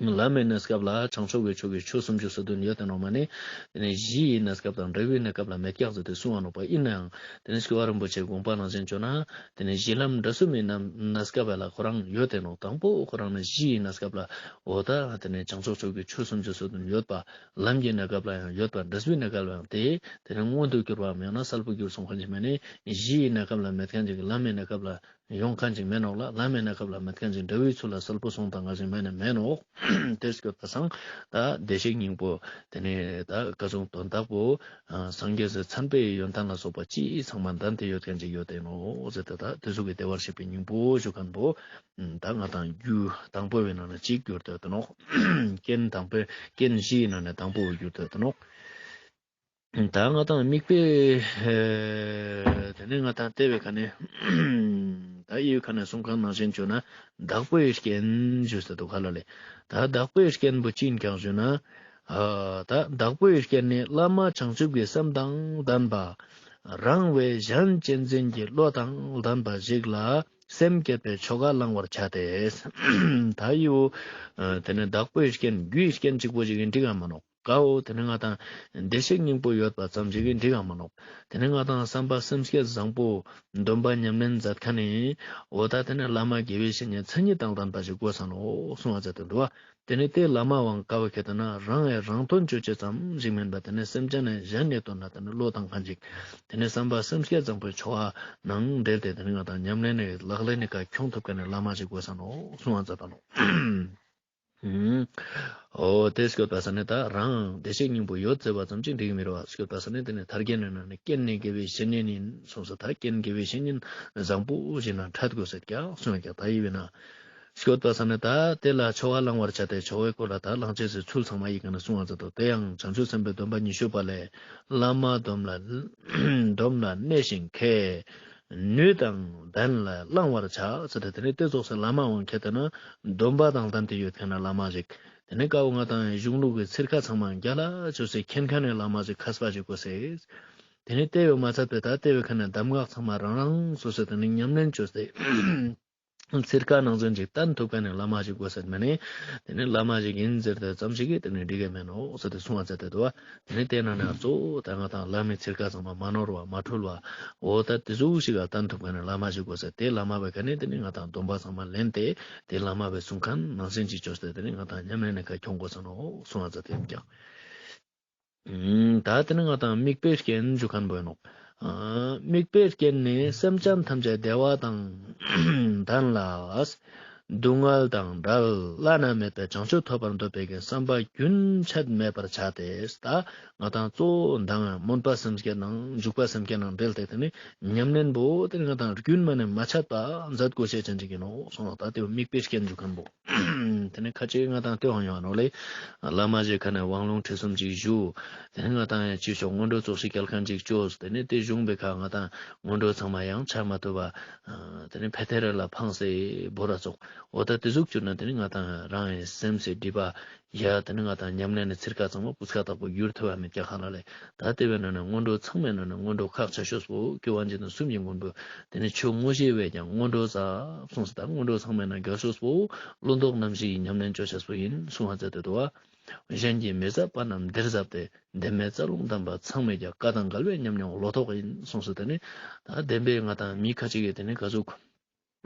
ལམ་མི་གནས་སྐབས་ལ་བྱང་ཆུབ་ཀྱི་ཕྱོགས་ཀྱི་ཆོས་སུམ་ཅུ་སོ་བདུན་ཡོད་དེ་ནོག་མ་ནི། དེ་ནི་གཞི་ཡི་གནས་སྐབས་དང་འབྲས་བུའི་གནས་སྐབས་ལ་མེད་ཀྱག་ཟེར་ཏེ་གསུང་བ་ནོག་པ། ཡིན་ནའང་དེ་ནི་སྐྱོབ་པ་རིན་པོ་ཆེའི་དགོངས་པ་ནང་བཞིན་བཅོས་ན་དེ་ནི་གཞི་ལམ་འབྲས་གསུམ་མི་གནས་སྐབས་ལ་ཁོ་རང་ཡོད་དེ་ནོག། དང་པོ་ཁོ་རང་ནི་གཞི་ཡི་གནས་སྐབས་ལ་འོ་ད་དེ་ནི་བྱང་ཆུབ་ཕྱོགས་ཀྱི་ཆོས་སུམ་ཅུ་སོ་བདུན་ཡོད་པ། ལམ་གྱི་གནས་སྐབས་ལ་ཡང་ཡོད་པ། འབྲས་བུའི་གནས་སྐབས་ལ་ཡང་དེ་དེ་ནི་མངོན་དུ་གྱུར་པའམ་ཡང་ན་གསལ་པོ་གྱུར་སོང་ཁན་ཞིག་མ་ནི་གཞི་ཡི་གནས་སྐབས་ལ་མེད་ཁན་ཅིག་ལམ་མི་གནས་སྐབས་ལ་ཡོང་ཁན་ཅིག་མེན་ནོག་ལ། ལམ་མི་གནས་སྐབས་ལ་མེད་ཁན་ཅིག་འབྲས་བུའི་ཚུལ་ལ་གསལ་པོ་སོང་དང་ང་ཞིག་མེན་ནི་མེན་ནོག། དེ་སྐྱོད་པ་སང་ད་བདེ་གཤེགས་སྙིང་པོ་དེ་ནི་ད་ཀ་ཟུག་དོན་དག་པོ་སངས་རྒྱས་སི་མཚན་དཔེའི་ཡོན་ཏན་ལ་སོགས་པ་ཅི་ཚང་མ་ལྡན་ཏེ་ཡོད་ཁན་ཅིག་ཡོད་དེ་ནོག་ཟེར་ཏེ་ད་དེ་ཟུག་གི་བདེ་བར་གཤེགས་པའི་སྙིང་པོ་ཞུ་ཁན་པོ་ད་ང་དང་རྒྱུ་དང་པོ་བའི་ནང་ནས་གཅིག་གྱུར་ཏེ་ཡོད་དེ་ནོག། རྐྱེན་དང་པོའི་རྐྱེན་བཞིའི་ནང་ནས་དང་པོ་བའི་གྱུར་ཏེ་ཡོད་དེ་ནོག། ད་ང་དང་དམིགས་པའི་དེ་ནི་ང་དང་ལྟེ་བའི་ཁ་ནས་ད་ཡི་ཁ་ནས་གསུང་ཁན་ནང་བཞིན་བཅོས་ན་བདག་པོའི་རྐྱེན་ཞུས་ཏེ་འདུག་ག་ལ་ལེ། ད་བདག་པོའི་རྐྱེན་པོ་ཅི་ཡིན་ཀྱང་ཞུས་ན་ད་བདག་པོའི་རྐྱེན་ནི་བླ་མ་བྱང་ཆུབ་ཀྱི་སེམས་དང་ལྡན་པ། རང་བས་གཞན་གཅེས་འཛིན་གྱི་བློ་དང་ལྡན་པ་ཞིག་ལ་སེམས་བསྐྱེད་པའི་ཆོ་ག་བླང་བར་བྱ་སྟེ། ད་ཡི་བོ་དེ་ནི་བདག་པོའི་རྐྱེན་རྒྱུའི་རྐྱེན་གཅིག་པོ་ཞིག་ཡིན་འགྲིག་ག་མ་ནོག། ཀ་བོ་དེ་ནི་ང་དང་བདེ་གཤེགས་སྙིང་པོ་ཡོད་པ་ཙམ་ཞིག་གིས་འགྲིག་ག་མ་ནོག། དེ་ནི་ང་དང་བསམ་པ་སེམས་བསྐྱེད་བཟང་པོ་སྡོམ་པ་ཉམས་ལེན་མཛད་ཁན་ནི་འོ་ད་དེ་ནི་བླ་མ་དགེ་བའི་བཤེས་གཉེན་མཚན་ཉིད་དང་ལྡན་པ་ཞིག་དགོས་ས་ནོག་གསུང་བ་མཛད་དེ་འདུག་བ། དེ་ནི་དེ་བླ་མ་བོའང་ཀ་བོ་ཁྱེད་ལྟ་ན་རང་ངི་རང་དོན་ཅོ་ཅེས་ཙམ་ཞིག་མིན་པ་དེ་ནི་སེམས་ཅན་ནི་གཞན་ནི་དོན་ལ་དེ་ནི་བློ་བཏང་ཁན་ཅིག། དེ་ནི་བསམ་པ་སེམས་བསྐྱེད་བཟང་པོའི་ཆོ་ག་ནང་འབྲེལ་ཏེ་དེ་ནི་ང་དང་ཉམས་ལེན་ནི་ལག་ལེན་ནི་ཀ་ཁྱོང་ཐུབ་ཁན་ནི་བླ་མ་ཞིག་དགོས་ས་ནོག་གསུང་བ་མཛད་དེ་འདུག། ཨོ་དེ་སྐྱོད་པ་ས་ནི་ད་རང་བདེ་གཤེགས་སྙིང་པོ་ཡོད་ཟེར་བ་ཙམ་ཅིག་འགྲིག་གི་མི་རེད་བ། སྐྱོད་པ་ས་ནི་དེ་ནི་ཐར་རྒྱན་ནི་ནང་ནས་རྐྱེན་ནི་དགེ་བའི་བཤེས་གཉེན་ཡིན་གསུངས་སོ། ད་རྐྱེན་དགེ་བའི་བཤེས་གཉེན་བཟང་པོ་ཞིག་ནང་འཕྲད་དགོས་ཟེར་ཀྱང་གསུངས་ཀྱང་ད་ཡི་བས་ན། སྐྱོད་པ་ས་ནི་ད་དེ་ལ་ཆོ་ག་བླང་བར་བྱ་སྟེ་ཆོ་གའི་སྐོར་ལ་ད་བླང་བྱའི་ཚུལ་ཚང་མ་ཡི་ག་ནས་གསུང་བ་མཛད་དོ། དེ་ཡང་བྱང་ཆུབ་སེམས་དཔའི་སྡོམ་པ་ཉི་ཤུ་པ་ལས། བླ་མ་སྡོམ་ལ་སྡོམ་ལ་གནས་ཤིང་མཁས། ནུས་དང་ལྡན་ལ་བླང་བར་བྱ། ཟེར་ཏེ་དེ་ནི་དེ་ཙོགས་སེ་བླ་མ་བོའང་ཁྱེད་ལྟ་ན་སྡོམ་པ་དང་ལྡན་ཏེ་ཡོད་ཁན་ནི་བླ་མ་ཞིག། དེ་ནི་ཀ་བོ་ང་དང་གཞུང་ལུགས་ཀྱི་ཚིར་ཁ་ཚང་མ་རྒྱ་ལ་ཅོས་སེ་མཁྱེན་ཁན་ནི་བླ་མ་ཞིག་མཁས་པ་ཞིག་དགོས་སེ། དེ་ནི་དེ་བས་མ་ཚད་པའི་ད་དེ་བའི་ཁ་ནས་གདམས་ངག་ཚང་མ་རང་རང་སོ་སོས་དེ་ནི་ཉམས་ལེན་ཅོས་སེ། ཚིར་ཁ་ནང་བཞིན་ཅིག་བསྟན་ཐུབ་ཁན་ནི་བླ་མ་ཞིག་དགོས་ས་མ་ནི། དེ་ནི་བླ་མ་ཞིག་ཡིན་ཟེར་ཏེ་ཙམ་ཞིག་གིས་དེ་ནི་འགྲིག་གི་མེད་ནོག་ཟེར་ཏེ་གསུང་བ་མཛད་དེ་འདུག་བ། དེ་ནི་དེ་ནང་ནས་གཙོ་བོ་ད་ང་དང་བླ་མའི་ཚིར་ཁ་ཚང་མ་མ་ནོར་བ་མ་འཁྲུལ་བ། འོ་ད་དེ་ཟུག་ཞིག་ག་བསྟན་ཐུབ་ཁན་ནི་བླ་མ་ཞིག་དགོས་ས། དེ་བླ་མ་བའི་ཁ་ནས་དེ་ནི་ང་དང་སྡོམ་པ་ཚང་མ་ལེན་ཏེ་དེ་བླ་མ་བའི་གསུང་ཁན་ནང་བཞིན་ཅིག་ཅོས་ཏེ་དེ་ནི་ང་དང་ཉམས་ལེན་ནི་ཁ་ཁྱོང་དགོས་ས་ནོག་གསུང་བ་མཛད་དེ་ཡིན་ཀྱང་། ད་དེ་ནི་ང་དང་དམིགས་པའི་རྐྱེན་ཞུ་ཁན་བོ་ཡིན་ནོག། དམིགས་པའི་རྐྱེན་ནི་སེམས་ཅན་ཐམས་ཅད་བདེ་བ་དང་ལྡན་ལ། སྡུག་བསྔལ་དང་བྲལ་བླ་ན་མེད་པའི་བྱང་ཆུབ་ཐོབ་པར་འདོད་པའི་བསམ་པ་རྒྱུན་ཆད་མེད་པར་བྱ་སྟེ། ད་ང་དང་གཙོ་བོ་མདང་སྨོན་པ་སེམས་བསྐྱེད་ནང་འཇུག་པ་སེམས་བསྐྱེད་ནང་འབྲེལ་ཏེ་དེ་ནི་ཉམས་ལེན་པོ་དེ་ནི་ང་དང་རྒྱུན་མ་ནས་མ་ཆད་པ་མཛད་དགོས་ཤེས་ཅན་ཅིག་ཡིན་ནོག་གསུངས་ནོག། ད་དེ་བོ་དམིགས་པའི་རྐྱེན་ཞུ་ཁན་བོ། དེ་ནི་ཁ་ཅིག་ང་དང་ལྟོས་ཡོང་ནོག་ལེ། བླ་མ་ཞིག་ཁ་ནས་དབང་ལུང་ཁྲིད་གསུམ་ཅིག་ཞུ། དེ་ནི་ང་དང་ཡང་ཅི་ཞོག་སྔོན་འགྲོ་ཙོགས་ཤིག་སྐྱལ་ཁན་ཅིག་ཅོས། དེ་ནི་དེ་གཞུང་པའི་ཁ་ང་དང་སྔོན་འགྲོ་ཚང་མ་ཡང་ཆ་མ་ཐུབ་པ། དེ་ནི་ཕེ་ཐེ་རེ་ལ་ཕངས་སེ་བོར་ར་ཙོགས། འོ་ད་དེ་ཟུག་གྱུར་ན་དེ་ནི་ང་དང་རང་ངི་སེམས་སི་སྒྲིབ་པ་ཡ་དེ་ནི་ང་དང་ཉམས་ལེན་ནི་ཚིར་ཀ་ཚང་མ་སྤུས་ཀ་དག་པོ་འགྱུར་ཐུབ་བ་མེད་ཀྱག་ཧ་ལ་ལེ། ད་དེ་བས་ན་ནི་སྔོན་འགྲོ་ཚང་མའི་ནང་ནི་སྔོན་འགྲོ་ཁག་ཆེ་ཤོས་པོ་སྐྱོབ་པ་འཇིག་རྟེན་གསུམ་གྱི་མགོན་པོ་དེ་ནི་ཆོས་དངོས་གཞི་བས་ཀྱང་སྔོན་འགྲོ་ཟབ་གསུངས་སོ། ད་སྔོན་འགྲོ་ཚང་མའི་ནང་རྒྱལ་ཤོས་པོ་བློ་ལྡོག་རྣམ་བཞིའི་ཉམས་ལེན་ཅོ་ཤེས་པོ་ཡིན་གསུང་བ་མཛད་དེ་འདུག་བ། གཞན་གྱིས་མི་ཟབ་པ་རྣམས་འདིར་ཟབ་སྟེ། བདེན་མེད་རྩ་རླུང་ལྡན་པ་ཚང་མས་ཀྱང་། བཀའ་དང་འགལ་བའི་ཉམས་མྱོང་ལོ་ཏོག་ཡིན་གསུངས་སོ། དེ་ནི་ད་བདེན་པའི་ང་དང་མི་ཁ་ཅིག་གིས་དེ་ནི་ག་ཟུག་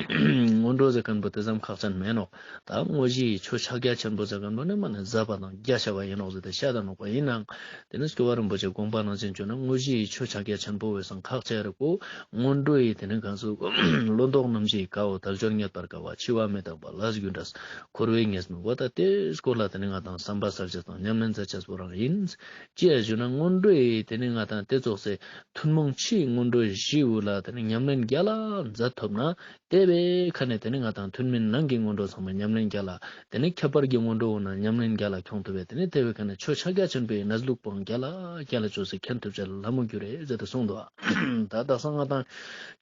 སྔོན་འགྲོ་ཟེར་མཁན་པོ་དེ་ཙམ་ཁག་ཅན་མེན་ནོག། ད་དངོས་གཞིའི་ཆོས་ཕྱག་རྒྱ་ཆེན་པོ་ཟེར་མཁན་པོ་ནི་མ་ནི་ཟབ་པ་དང་རྒྱ་ཆེ་བ་ཡིན་ནོག་ཟེར་ཏེ་བཤད་ད་ནོག་པ། ཡིན་ནའང་དེ་ནི་སྐྱོབ་པ་རིན་པོ་ཆེ་དགོངས་པ་ནང་བཞིན་བྱུང་ན་དངོས་གཞིའི་ཆོས་ཕྱག་རྒྱ་ཆེན་པོ་བས་སང་ཁག་ཆེ་རེ་པོ། སྔོན་འགྲོ་ཡི་དེ་ནི་གང་ཟུག་བློ་ལྡོག་རྣམ་བཞིའི་དཀའ་བ། དལ་འབྱོར་རྙེད་པར་དཀའ་བ། འཆི་བ་མི་རྟག་པ། ལས་རྒྱུ་འབྲས། འཁོར་བའི་ཉེས་དམིགས། འོ་ད་དེ་སྐོར་ལ་དེ་ནི་ང་དང་བསམ་པ་གསལ་བྱེད་དང་ཉམས་ལེན་མཛད་ཅེས་པོ་རང་ཡིན། ཅི་ཡ་ཞུ་ན་སྔོན་འགྲོ་ཡི་དེ་ནི་ང་དང་དེ་ཙོགས་སེ་ཐུན་མོང་ཕྱིའི་སྔོན་འགྲོ་བཞི་བོ་ལ་དེ་ནི་ཉམས་ལེན་རྒྱལ་ལ་མཛད་ཐུབ་ན། དེ་བས་ཁ་ནས་དེ་ནི་ང་དང་ཐུན་མིན་ནང་གི་སྔོན་འགྲོ་ཚང་མ་ཉམས་ལེན་རྒྱལ་ལ། དེ་ནི་ཁྱད་པར་གྱི་སྔོན་འགྲོ་བོ་ན་ཉམས་ལེན་རྒྱལ་ལ་ཁྱོང་ཐུབ་པས། དེ་ནི་དེ་བས་ཁ་ནས་ཆོས་ཕྱག་རྒྱ་ཆེན་པོའི་གནས་ལུགས་པོའང་རྒྱལ་ལ་རྒྱལ་ལ་ཅོས་སེ་མཁྱེན་ཐུབ་ཅེས་ལ་ལ་མོ་འགྱུར་རེ་ཟེར་ཏེ་གསུངས་འདུག། ད་དག་ས་ང་དང་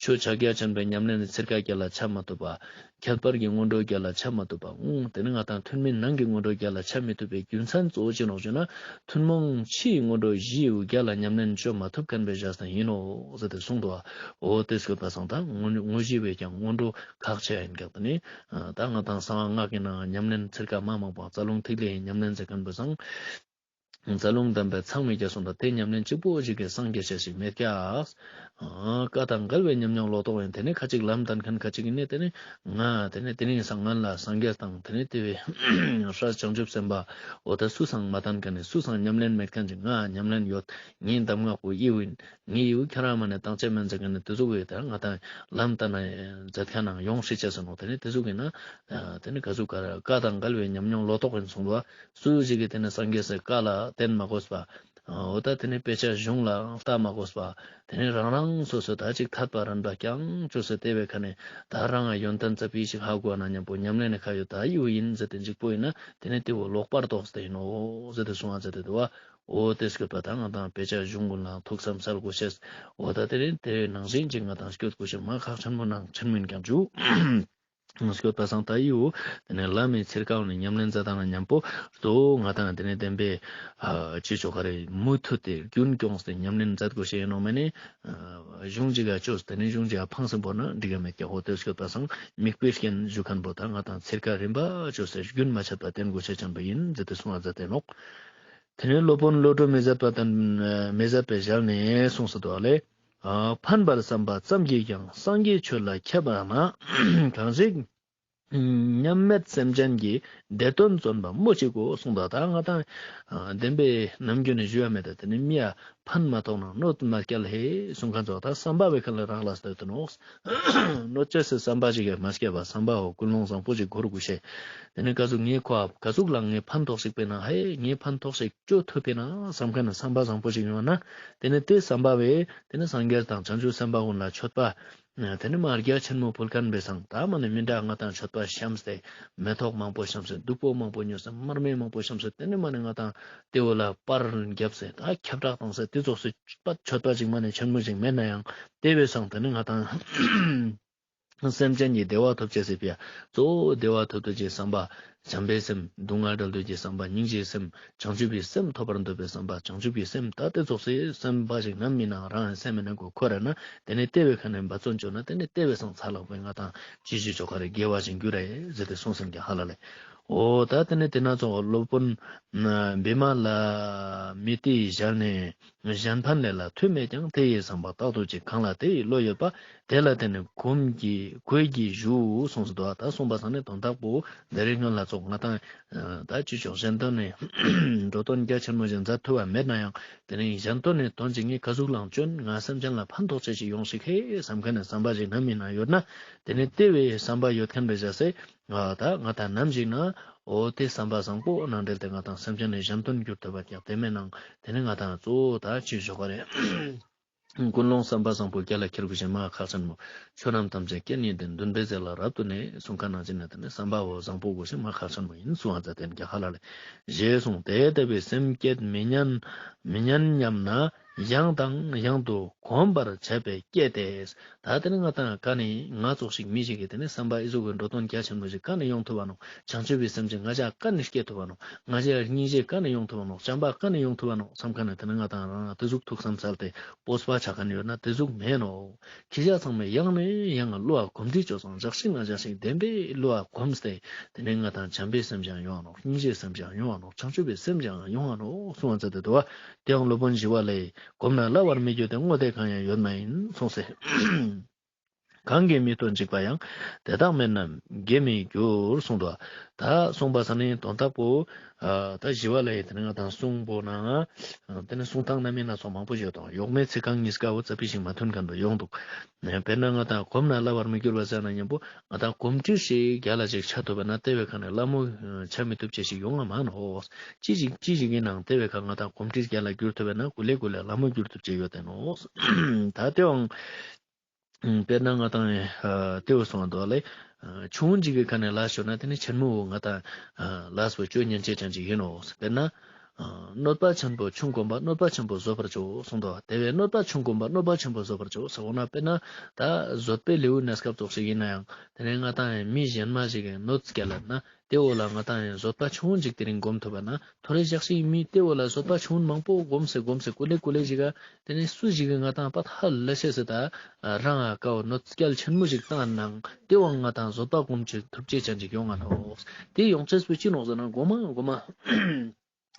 ཆོས་ཕྱག་རྒྱ་ཆེན་པོའི་ཉམས་ལེན་ནི་ཚིར་ཀ་རྒྱལ་ལ་ཆ་མ་ཐུབ་པ། ཁྱད་པར་གྱི་སྔོན་འགྲོ་རྒྱལ་ལ་ཆ་མ་ཐུབ་པ། འོང་དེ་ནི་ང་དང་ཐུན་མིན་ནང་གི་སྔོན་འགྲོ་རྒྱལ་ལ་ཆ་མི་ཐུབ་པའི་རྒྱུ་མཚན་གཙོ་བོ་ཅི་ནོག་ཞུ་ན། ཐུན་མོང་ཕྱིའི་སྔོན་འགྲོ་བཞི་བོ་རྒྱལ་ལ་ཉམས་ལེན་ཅོ་མ་ཐུབ་མཁན་པའི་བཞག་ས་ཡིན་ནོག་ཟེར་ཏེ་གསུངས་འདུག། འོ་དེ་སྐྱོད་པ་སང་ད་དངོས་དངོས་གཞི་བས་ཀྱང་སྔོན་འགྲོ་ཁག་ཆེ་ཡིན་ཀྱག། དེ་ནི་ད་ང་དང་གསང་བ་སྔགས་ཀྱི་ནང་ཉམས་ལེན་ཚིར་ཀ་མ་མང་པོ་རྩ་རླུང་ཐིག་ལེའི་ཉམས་ལེན་ཟེར་མཁན་པོ་སང་། རྩ་རླུང་ལྡན་པའི་ཚང་མས་ཀྱང་གསུངས་ད། དེ་ཉམས་ལེན་གཅིག་པོ་ཞིག་གིས་སངས་རྒྱས་ཆ་ཞིག་མེད་ཀྱག། ཨ་བཀའ་དང་འགལ་བའི་ཉམས་མྱོང་ལོ་ཏོག་ཡིན། དེ་ནི་ཁ་ཅིག་ལམ་བསྟན་མཁན་ཁ་ཅིག་ཡིན་ནི་དེ་ནི་ང་དེ་ནི་དེ་ནི་སང་ང་ལ་སངས་རྒྱས་དང་དེ་ནི་དེ་བས་སྲས་བྱང་ཆུབ་སེམས་དཔའ་འོ་ད་སུ་སང་མ་བསྟན་མཁན་ནི་སུ་སང་ཉམས་ལེན་མེད་མཁན་ཅིག་ང་ཉམས་ལེན་ཡོད། ངའི་གདམས་ངག་པོ་ཨི་བོ་ཡིན། ངའི་ཡུལ་ཁྱེད་རང་མ་ནས་བཏང་ཆ་མེད་ཟེར་མཁན་ནི་དེ་ཟུག་ཡོད། ད་ང་དང་ལམ་བསྟན་ན་མཛད་མཁན་ནང་ཡོང་ཤེས་ཆ་ཟེར་ནོག། དེ་ནི་དེ་ཟུག་ཡིན་ན་དེ་ནི་ག་ཟུག་ག་ར་བཀའ་དང་འགལ་བའི་ཉམས་མྱོང་ལོ་ཏོག་ཡིན་གསུངས་པ། སུ་ཞིག་གིས་དེ་ནི་སངས་རྒྱས་སི་བཀའ་ལ་བརྟེན་མ་དགོས་པ། འོ་ད་དེ་ནི་དཔེ་ཆ་གཞུང་ལ་ལྟ་མ་དགོས་པ། དེ་ནི་རང་རང་སོ་སོ་ད་ཅིག་ཐད་པ་རན་པ་རྐྱང་ཅོས་སེ་དེ་བས་ཁ་ནས་ད་རང་ཡོན་ཏན་ཙ་པིག་ཞིག་ཧ་གོ་ན་མཉམ་པོ་ཉམས་ལེན་ནི་ཁ་ཡོད་ད་ཡོད་ཡིན་ཟེར་ཏེ་འཇིགས་པོ་ཡིན་ན་དེ་ནི་དེ་བོ་ལོག་པར་རྟོགས་ཏེ་ཡིན་ནོག་ཟེར་ཏེ་གསུང་བ་མཛད་དེ་འདུག་བ། འོ་དེ་སྐྱོད་པ་ད་ང་དང་དཔེ་ཆ་གཞུང་ཀུན་ལ་ཐུགས་བསམ་གསལ་དགོས་ཤེས། འོ་ད་དེ་རིང་དེ་ནང་བཞིན་ཅིག་ང་དང་སྐྱོད་དགོས་ཤེས་མ་ཁག་ཆེན་མོ་ནང་ཆེན་མིན་ཀྱང་འཇུག། སྐྱོད་པ་སང་ད་ཡིའུ་དེ་ནས་ལམ་མི་ཚེར་ཀའོ་ནས་ཉམས་ལེན་མཛད་དང་ན་མཉམ་པོ་ལྟོ་ང་དང་དེ་ནས་བདེན་པའི་ཨ་ཅི་ཆོ་ག་རེ་མུ་མཐུད་དེ་རྒྱུན་སྐྱོང་སྟེ་ཉམས་ལེན་མཛད་དགོས་ཤེས་ཡིན་ནོག་མེ་ནི། གཞུང་ཅིག་ག་ཅོས་དེ་ནས་གཞུང་ཅིག་ག་ཕངས་སེ་བོར་ན་འགྲིག་ག་མེད་ཀྱང་འོ་དེ་སྐྱོད་པ་སང་དམིགས་པའི་རྐྱེན་ཞུ་མཁན་པོ་ད་ང་དང་ཚེར་ཀ་རིམ་པ་ཅོས་སེ་རྒྱུན་མ་ཆད་པ་བསྟེན་དགོས་ཤེས་ཆེན་པོ་ཡིན་ཟེར་ཏེ་གསུང་བ་མཛད་དེ་ནོག། དེ་ནས་སློབ་དཔོན་བློ་གྲོས་མི་ཟད་པ་དང་མི་ཟད་པའི་ཞལ་ནས་གསུངས་སུ་འདུག་ལེ། ཨ་ཕན་པར་བསམ་པ་ཙམ་གྱིས་ཀྱང་སངས་རྒྱས་ཆོས་ལ་ཁྱབ་པ་ན། གང་ཞིག་མཉམ་མེད་སེམས་ཅན་གྱི་བདེ་དོན་བརྩོན་པ་སྨོས་ཅི་དགོས་གསུངས་འདུག། ད་ང་དང་ཨ་བདེན་པའི་ནམ་རྒྱུན་ནས་ཞུ་ཡ་མེད་ད་དེ་ནི་མི་ཡ་ཕན་མ་ཐོགས་ན་གནོད་མ་སྐྱལ་ཧེ་གསུང་མཁན་ཚོ་ད་བསམ་པ་བའི་ཁ་ལ་རག་ལས་ཏེ་ཡོད་ནོག། གནོད་ཅེས་སི་བསམ་པ་ཞིག་གི་མ་སྐྱེ་བ་བསམ་པའོ་ཀུན་སློང་བཟང་པོ་ཞིག་འཁོར་དགོས་ཤེས། དེ་ནི་ག་ཟུག་ངའི་ཁོ་ག་ཟུག་ལ་ངའི་ཕན་ཐོགས་ཤིག་པས་ན་ཧེ་ངའི་ཕན་ཐོགས་ཤིག་ཅོ་ཐུབ་པས་ན་བསམ་མཁན་ནི་བསམ་པ་བཟང་པོ་ཞིག་ཡོང་ན་དེ་ནི་དེ་བསམ་པ་བས་དེ་ནི་སངས་རྒྱས་དང་བྱང་ཆུབ་སེམས་དཔའ་ཀུན་ལ་མཆོད་པ། དེ་ནི་མ་རྒྱ་ཆེན་མོ་ཕུལ་མཁན་པས་སང་ད་མ་ནི་མི་འདྲ་ང་དང་མཆོད་པ་བཤམས་ཏེ་མེ་ཏོག་མང་པོ་བཤམས་ཏེ་བདུག་སྤོས་མང་པོ་ཉོས་ཏེ་མར་མེ་མང་པོ་བཤམས་ཏེ་དེ་ནི་མ་ནི་ང་དང་དེ་བོ་ལ་པར་བརྒྱབ་སྟེ་ད་ཁྱབ་བསྒྲགས་བཏང་སྟེ་དེ་ཙོགས་སུ་མཆོད་པ་ཅིག་མ་ནི་ཆེན་མོ་ཞིག་མེད་ན་ཡང་དེ་བས་སང་དེ་ནི་ང་དང་སེམས་ཅན་གྱི་བདེ་བ་ཐོབ་ཅེས་སི་ཕི་ཡ་གཙོ་བོ་བདེ་བ་ཐོབ་འདོད་ཀྱི་བསམ་པ། བྱམས་པའི་སེམས། སྡུག་བསྔལ་བྲལ་འདོད་ཀྱི་བསམ་པ། སྙིང་རྗེའི་སེམས། བྱང་ཆུབ་ཀྱི་སེམས་ཐོབ་པར་འདོད་པའི་བསམ་པ། བྱང་ཆུབ་ཀྱི་སེམས་ད་དེ་ཙོགས་སི་བསམ་པ་ཞིག་ནམ་མི་ནང་རང་ཡང་སེམས་མི་ནང་གོ་འཁོར་ར་ན་དེ་ནི་དེ་བས་ཁ་ནས་འབད་བརྩོན་བཅོས་ན་དེ་ནི་དེ་བས་སང་ཚ་ལག་པའི་ང་དང་ཅི་ཞིག་ཆོ་ག་རེ་དགེ་བ་ཞིག་འགྱུར་རེ་ཟེར་ཏེ་གསུངས་སེམས་ཀྱི་ཧ་ལ་ལེ། འོ་ད་དེ་ནི་དེ་ན་ཚོ་སློབ་དཔོན་བི་མ་ལ་མི་ཏིའི་ཞལ་ནས། གཞན་ཕན་ལས་ལ་མཐུ་མེད་ཀྱང་། དེ་ཡི་བསམ་པ་རྟག་ཏུ་གཅིག། གང་ལ་དེ་ཡི་བློ་ཡོད་པ། དེ་ལ་བརྟེན་ནས་གོམས་ཀྱིས་གོས་ཀྱིས་བཞུགས་གསུངས་སུ་འདུག། ད་གསུངས་པ་སང་ནི་དོན་དག་པོ་དེ་རིང་སྔོན་ལ་ཚོགས་ང་དང་ད་ཅི་ཆོག་གཞན་དོན་ནི་འགྲོ་དོན་རྒྱ་ཆེན་མོ་ཞིག་མཛད་ཐུབ་པ་མེད་ན་ཡང་དེ་རིང་གཞན་དོན་ནི་དོན་ཅིག་ངས་ག་ཟུག་ལང་བཅོན་ང་སེམས་ཅན་ལ་ཕན་ཐོགས་ཆེ་ཞིག་ཡོང་ཞིག་ཧེ་བསམ་མཁན་ནི་བསམ་པ་ཞིག་ནམ་ཡིན་ན་ཡོད་ན་དེ་ནི་དེ་བས་བསམ་པ་ཡོད་མཁན་པའི་བྱ་སེ། ང་ད་ང་དང་ནམ་ཞིག་ན་འོ་དེ་བསམ་པ་བཟང་པོ་ནང་འབྲེལ་ཏེ་ང་དང་སེམས་ཅན་ནི་གཞན་དོན་འགྱུར་ཐུབ་པ་ཀྱང་དེ་མེད་ནང་དེ་ནི་ང་དང་གཙོ་བོ་ད་ཅི་ཞོག་ག་རེ། ཀུན་སློང་བསམ་པ་བཟང་པོ་རྒྱལ་ལ་འཁྱེར་དགོས་ཤེས་མ་ཁག་ཆེན་མོ། ཆོས་རྣམས་ཐམས་ཅད་རྐྱེན་ཡིན་ཏེ། འདུན་པའི་རྫས་ལ་རབ་ཏུ་གནས། གསུང་མཁན་ནང་བཞིན་ན་དེ་ནི་བསམ་པ་བོ་བཟང་པོ་དགོས་ཤེས་མ་ཁག་ཆེན་མོ་ཡིན་གསུང་བ་མཛད་དེ་ཀྱང་ཧ་ལ་ལེ། ཞེས་གསུངས། དེ་ལྟ་བུའི་སེམས་བསྐྱེད་མི་ཉན་མི་ཉན་སྙམ་ན། ཡང་དང་ཡང་དུ་གོམས་པར་བྱས་པས་སྐྱེས་ཏེ། ད་དེ་ནི་ང་དང་ཀ་ནེ་ང་ཙོགས་ཤིག་མི་ཞིག་གི་དེ་ནི་བསམ་པ་ཨི་ཟུག་གི་འགྲོ་དོན་རྒྱ་ཆེན་པོ་ཞིག་ཀ་ནེ་ཡོང་ཐུབ་བ་ནོག། བྱང་ཆུབ་པའི་སེམས་ཅན་ང་ཞ་ཀ་ནེ་སྐྱེ་ཐུབ་བ་ནོག། ང་ཞའི་སྙིང་རྗེ་ཀ་ནེ་ཡོང་ཐུབ་བ་ནོག། བྱམས་པ་ཀ་ནེ་ཡོང་ཐུབ་བ་ནོག་བསམ་མཁན་ནི་དེ་ནི་ང་དང་རང་དེ་ཟུག་ཐུགས་བསམ་སལ་ཏེ་སྤོབས་པ་ཆགས་མཁན་ཡོད་ན་དེ་ཟུག་མེན་ནོག། ཁྱེད་ཅག་ཚང་མས་ཡང་ནས་ཡང་བསླུ་བ་གོམས་འདྲིས་བཅོས་སང་ཞག་ཤིག་ན་ཞག་ཤིག་བདེན་པའི་བསླུ་བ་གོམས་ཏེ་དེ་ནས་ང་དང་བྱམས་པའི་སེམས་ཅན་ཡོང་བ་ནོག། སྙིང་རྗེའི་སེམས་ཅན་ཡོང་བ་ནོག། བྱང་ཆུབ་པའི་སེམས་ཅན་ཡོང་བ་ནོག་གསུངས་པ་མཛད་དེ་འདུག་པ། དེའང་སློབ་དཔོན་ཞི་བ་ལྷས་གོམས་ན་སླ་བར་མི་འགྱུར་ཏེ། བསྔོ་སྟེ་གང་ཡང་ཡོད་མ་ཡིན་གསུངས་སེ། གང་གིས་མི་ཐུབ་འཇིགས་པ་ཡང་། དེ་དག་མེད་ན་དགེ་མི་འགྱུར་གསུངས་འདུག། ད་གསུངས་པ་ས་ནི་དོན་དག་པོ། ཨ་ད་ཞི་བ་ལྷའི་དེ་ནི་ང་དང་གསུང་པོ་ན། དེ་ནི་གསུང་སྟངས་སྣ་མིན་སྣ་ཚོགས་མང་པོ་ཞིག་ཡོད་དང་། གཡོག་མོའི་ཚིག་རྐང་གཉིས་ཀ་བོ་ཙ་པིག་ཞིག་མ་མཐུན་མཁན་པོ་ཡོང་འདུག། དཔེར་ན་ང་དང་གོམས་ན་སླ་བར་མི་འགྱུར་བ་ཟེར་ན་མཉམ་པོ་ང་དང་གོམས་འདྲིས་ཤིག་རྒྱལ་ལ་ཞིག་ཆ་ཐུབ་པ་ན་དེ་བས་ཁ་ནས་སླ་མོ་ཆ་མི་ཐུབ་ཅེས་ཞིག་ཡོང་ང་མ་ནོག། ཅི་ཞིག་ཅི་ཞིག་ཡིན་ནའང་དེ་བས་ཁ་ང་དང་གོམས་འདྲིས་རྒྱལ་ལ་འགྱུར་ཐུབ་པ་ན་ཀུ་ལེ་ཀུ་ལེ་སླ་མོ་འགྱུར་ཐུབ་ཅེས་ཡོད་དེ་ནོག། ད་དེའང་དཔེར་ན་ང་དང་ཨ་དེ་བོ་སོང་དོ་ལེ། ཨ་ཆུང་ངུ་ཅིག་གི་ཁ་ནས་ལ་ཤོར་ན་དེ་ནི་ཆེན་མོ་བོ་ང་དང་ཨ་ལས་པོ་བཅོ་ཉན་ཅེས་ཅན་ཅིག་ཡིན་ནོག། དཔེར་ན་ཨ་གནོད་པ་ཆེན་པོ་ཆུང་གོམས་པ་གནོད་པ་ཆེན་པོ་བཟོད་པར་བྱོས་གསུངས་དོ། དེ་བས་གནོད་པ་ཆུང་གོམས་པ་གནོད་པ་ཆེན་པོ་བཟོད་པར་བྱོས་ཟེར་བ་ན། དཔེར་ན་ད་བཟོད་པའི་ལེའུ་གནས་སྐབས་ཙོགས་ཤིག་ཡིན་ན་ཡང་དེ་ནི་ང་དང་མི་གཞན་མ་ཞིག་གི་གནོད་སྐྱེལ་ལ་ན། དེ་བོ་ལ་ང་དང་ཡང་བཟོད་པ་ཆུང་ངུ་ཅིག་དེ་རིང་སྒོམ་ཐུབ་པ་ན་ཐོ་རེ་ཞག་ཞིག་མི་དེ་བོ་ལ་བཟོད་པ་ཆུང་ངུ་མང་པོ་སྒོམ་སེ་སྒོམ་སེ་ཀུ་ལེ་ཀུ་ལེ་ཞིག་ག་དེ་ནི་སུ་ཞིག་གི་ང་དང་པ་ཐ་ལ་ཤེས་སེ་ད་རང་ཨ་ཀའོ་གནོད་སྐྱེལ་ཆེན་མོ་ཞིག་བཏང་ནང་དེ་བོ་ང་དང་བཟོད་པ་སྒོམ་ཅིག་ཐུབ་ཅེས་ཅན་ཅིག་ཡོང་ང་ནོག། དེ་ཡོང་ཅེས་པོ་ཅི་ནོག་ཟེར་ན་མགོ་མ་མགོ་མ་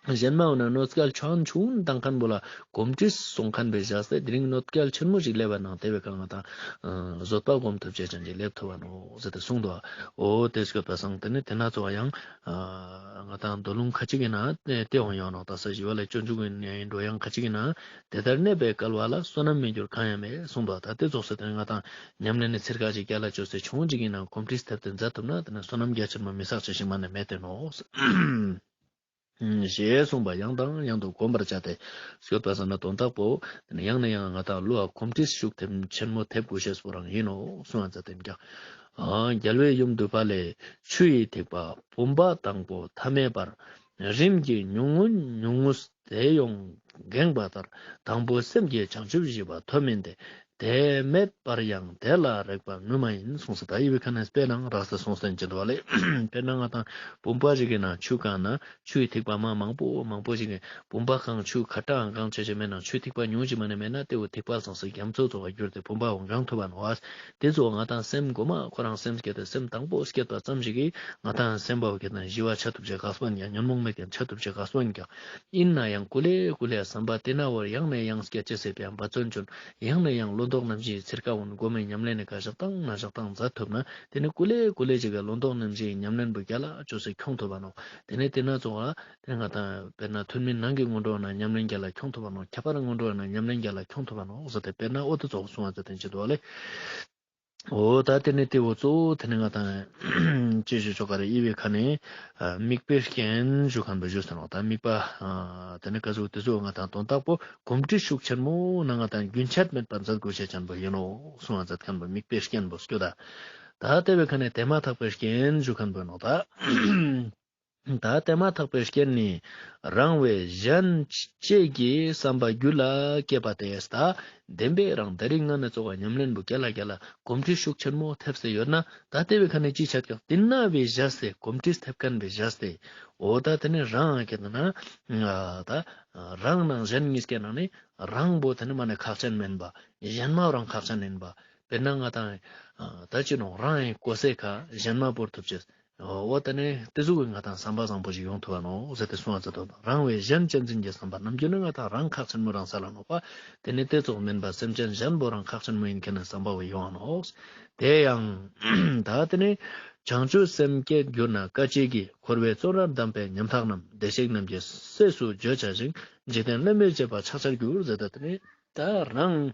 གཞན་མ་འོ་ན་གནོད་སྐྱེལ་ཆུང་ཆུང་བཏང་མཁན་པོ་ལ་གོམས་འདྲིས་སོང་མཁན་པའི་བཞག་སྟེ་དེ་རིང་གནོད་སྐྱེལ་ཆེན་མོ་ཞིག་སླེབས་པ་ནང་དེ་བས་ཀ་ང་དང་ཨ་བཟོད་པ་སྒོམ་ཐུབ་ཅེས་ཅན་ཅིག་སླེབས་ཐུབ་བ་ནོག་ཟེར་ཏེ་གསུངས་འདུག། འོ་དེ་སྐྱོད་པ་སང་དེ་ནི་དེ་ན་ཚོ་ཡང་ཨ་ང་དང་མདོ་ལུང་ཁ་ཅིག་གི་ནང་དེ་དེ་འོང་ཡོང་ནོག། ད་ས་ཞི་བ་ལྷའི་སྤྱོད་འཇུག་གི་ནང་འགྲོ་ཡང་ཁ་ཅིག་གི་ནང་དེ་ལྟར་གནས་པའི་སྐལ་བ་ལ་བསོད་ནམས་མི་འགྱུར་གང་ཡང་མེད་གསུངས་འདུག། ད་དེ་ཙོགས་སེ་དེ་ནི་ང་དང་ཉམས་ལེན་ནི་ཚིར་ཁ་ཅིག་རྒྱལ་ལ་བཅོས་སེ་ཆུང་ངུ་ཅིག་གི་ནང་གོམས་འདྲིས་ཐེབས་ཏེ་མཛད་ཐུབ་ན་དེ་ནི་བསོད་ནམས་རྒྱ་ཆེན་མོ་མི་བསགས་ཅེས་ཞིག་མ་ནེ་མེད་དེ་ནོག། ཞེས་གསུངས་པ་ཡང་དང་ཡང་དུ་གོམས་པར་བྱ་སྟེ། སྐྱོད་པ་ས་ན་དོན་དག་པོ་ཡང་ནས་ཡང་ང་དང་བསླུ་བ་གོམས་འདྲིས་ཤུགས་ཆེན་མོ་ཐེབས་དགོས་ཤེས་པོ་རང་ཡིན་ནོག་གསུངས་པ་མཛད་དེ་ཀྱང་། རྒྱལ་བའི་ཡུམ་འདུས་པ་ལས། ཆུ་ཡི་ཐིགས་པ་བུམ་པ་དང་པོ་ཐ་མའི་བར། རིམ་གྱིས་ཉུང་ངུ་ཉུང་ངུ་དེ་ཡོངས་འགེངས་པ་ལྟར། དང་པོ་སེམས་ཀྱི་བྱང་ཆུབ་བཞི་པ་ཐོབ་མིན་ཏེ། དེ་མེད་པར་ཡང་དེ་ལ་རེག་པ་ནུས་མ་ཡིན་གསུངས་སོ། ད་ཡི་བའི་ཁ་ནས་དཔེ་ནང་རགས་ས་གསུངས་སྟེ་ཅི་འདུག་ལེ། དཔེར་ན་ང་དང་བུམ་པ་ཞིག་གི་ནང་ཆུ་གང་ན་ཆུའི་ཐིགས་པ་མ་མང་པོ་མང་པོ་ཞིག་གི་བུམ་པ་གང་ཆུ་ཁ་གྲངས་གང་ཆེ་ཆེ་མེད་ན་ཆུའི་ཐིགས་པ་ཉུང་ཅིག་མ་ནེ་མེད་ན་དེ་བོ་ཐིགས་པ་ཚང་སེ་རྒྱ་མཚོ་ཚོགས་པ་གྱུར་ཏེ་བུམ་པ་བོ་འགང་ཐུབ་བ་ནོག། དེ་ཚོ་ང་དང་སེམས་གོ་མ་ཁོ་རང་སེམས་བསྐྱེད་དེ་སེམས་དང་པོ་བསྐྱེད་པ་ཙམ་ཞིག་གིས་ང་དང་སེམས་པ་བོ་སྐྱེད་དང་ཞི་བ་ཆ་ཐུབ་ཅེས་དཀའ་སོ་ཡིན་ཀྱང་ཉོན་མོངས་མེད་ཀྱང་ཆ་ཐུབ་ཅེས་དཀའ་སོ་ཡིན་ཀྱང་། ཡིན་ན་ཡང་ཀུ་ལེ་ཀུ་ལེ་བསམ་པ་དེ་ན་བོར་ཡང་ནས་ཡང་སྐྱེ་ཅེས་སེ་ཡང་འབད་བརྩོན་བྱོན། ཡང་ནས་ཡང་བློ་ལྡོག་རྣམ་བཞིའི་ཚིར་ཀ་འོན་སྒོམ་མེད་ཉམས་ལེན་ནི་ཀ་ཞག་དང་ན་ཞག་དང་མཛད་ཐུབ་ན་དེ་ནི་ཀུ་ལེ་ཀུ་ལེ་ཞིག་གི་བློ་ལྡོག་རྣམ་བཞིའི་ཉམས་ལེན་པོ་རྒྱལ་ལ་བཅོས་སེ་ཁྱོང་ཐུབ་བ་ནོག། དེ་ནི་དེ་ན་ཚོགས་ལ་དེ་ང་དང་དཔེར་ན་ཐུན་མིན་ནང་གི་སྔོན་འགྲོ་ན་ཉམས་ལེན་རྒྱལ་ལ་ཁྱོང་ཐུབ་བ་ནོག། ཁྱད་པར་སྔོན་འགྲོ་ན་ཉམས་ལེན་རྒྱལ་ལ་ཁྱོང་ཐུབ་བ་ནོག་ཟེར་ཏེ་དཔེར་ན་འོ་དེ་ཚོགས་གསུང་བ་ཟེར་ཏེ་ཅི་འདུག་ལེ། འོ་ད་དེ་ནི་དེ་བོ་གཙོ་བོ་དེ་ནི་ང་དང་ཅི་ཞུ་ཆོག་ག་རེ་ཡི་བའི་ཁ་ནས་ཨ་དམིགས་པའི་རྐྱེན་ཞུ་མཁན་པོ་ཞུས་ཟེར་ནོག། ད་དམིགས་པ་ཨ་དེ་ནི་ཀ་ཟུག་དེ་ཚོ་ང་དང་དོན་དག་པོ་གོམས་འདྲིས་ཤུགས་ཆེན་མོ་ན་ང་དང་རྒྱུན་ཆད་མེད་པར་མཛད་དགོས་ཤེས་ཅན་པོ་ཡིན་ནོག་གསུང་བ་མཛད་མཁན་པོ་དམིགས་པའི་རྐྱེན་པོ་སྐྱོད་ད། ད་དེ་བའི་ཁ་ནས་དེ་མ་ཐག་པའི་རྐྱེན་ཞུ་མཁན་པོ་ནོག་ད། ད་དེ་མ་ཐག་པའི་རྐྱེན་ནི་རང་བས་གཞན་གཅེས་ཀྱི་བསམ་པ་རྒྱུད་ལ་སྐྱེས་པ་དེས་ད་བདེན་པའི་རང་དེ་རིང་ང་ནས་ཚོགས་པ་ཉམས་ལེན་པོ་རྒྱལ་ལ་རྒྱལ་ལ་གོམས་འདྲིས་ཤུགས་ཆེན་མོ་ཐེབས་སེ་ཡོད་ན་ད་དེ་བའི་ཁ་ནས་ཅི་ཆད་ཀྱང་དེ་ན་བའི་བཞག་སྟེ་གོམས་འདྲིས་ཐེབས་མཁན་པའི་བཞག་སྟེ་འོ་ད་དེ་ནི་རང་ཨ་ཀྱེ་ན་ད་རང་ནང་གཞན་གཉིས་ཀའི་ནང་ནས་རང་པོ་དེ་ནི་མ་ནས་ཁག་ཅན་མིན་པ་གཞན་མ་རང་ཁག་ཅན་ཡིན་པ་དཔེར་ན་ང་དང་ད་ཅི་ནོག་རང་ཡི་གོ་སའི་ཁ་གཞན་མ་བོར་ཐུབ་ཅེས། འོ་དེ་ནི་དེ་ཟུག་གི་ང་དང་བསམ་པ་བཟང་པོ་ཞིག་ཡོང་ཐུབ་བ་ནོག་ཟེར་ཏེ་གསུང་བ་མཛད་དོ། རང་བས་གཞན་གཅེས་འཛིན་གྱི་བསམ་པ་ནམ་རྒྱུན་ནི་ང་དང་རང་ཁག་ཆེན་མོ་རང་ས་ལ་ནོག་པ། དེ་ནི་དེ་ཙོགས་མིན་པ་སེམས་ཅན་གཞན་པོ་རང་ཁག་ཆེན་མོ་ཡིན་མཁན་ནི་བསམ་པ་བོ་ཡོང་བ་ནོག། དེ་ཡང་ད་དེ་ནི་བྱང་ཆུབ་སེམས་བསྐྱེད་གྱུར་ན་སྐད་ཅིག་གིས། འཁོར་བའི་བཙོན་རར་བསྡམས་པའི་ཉམ་ཐག་རྣམས། བདེ་གཤེགས་རྣམས་ཀྱི་སྲས་སུ་བརྗོད་བྱ་ཞིང་། འཇིག་རྟེན་ལྷད་མེད་བྱེད་པ་ཕྱག་བྱར་འགྱུར། ཟེར་ད་དེ་ནི་ད་རང་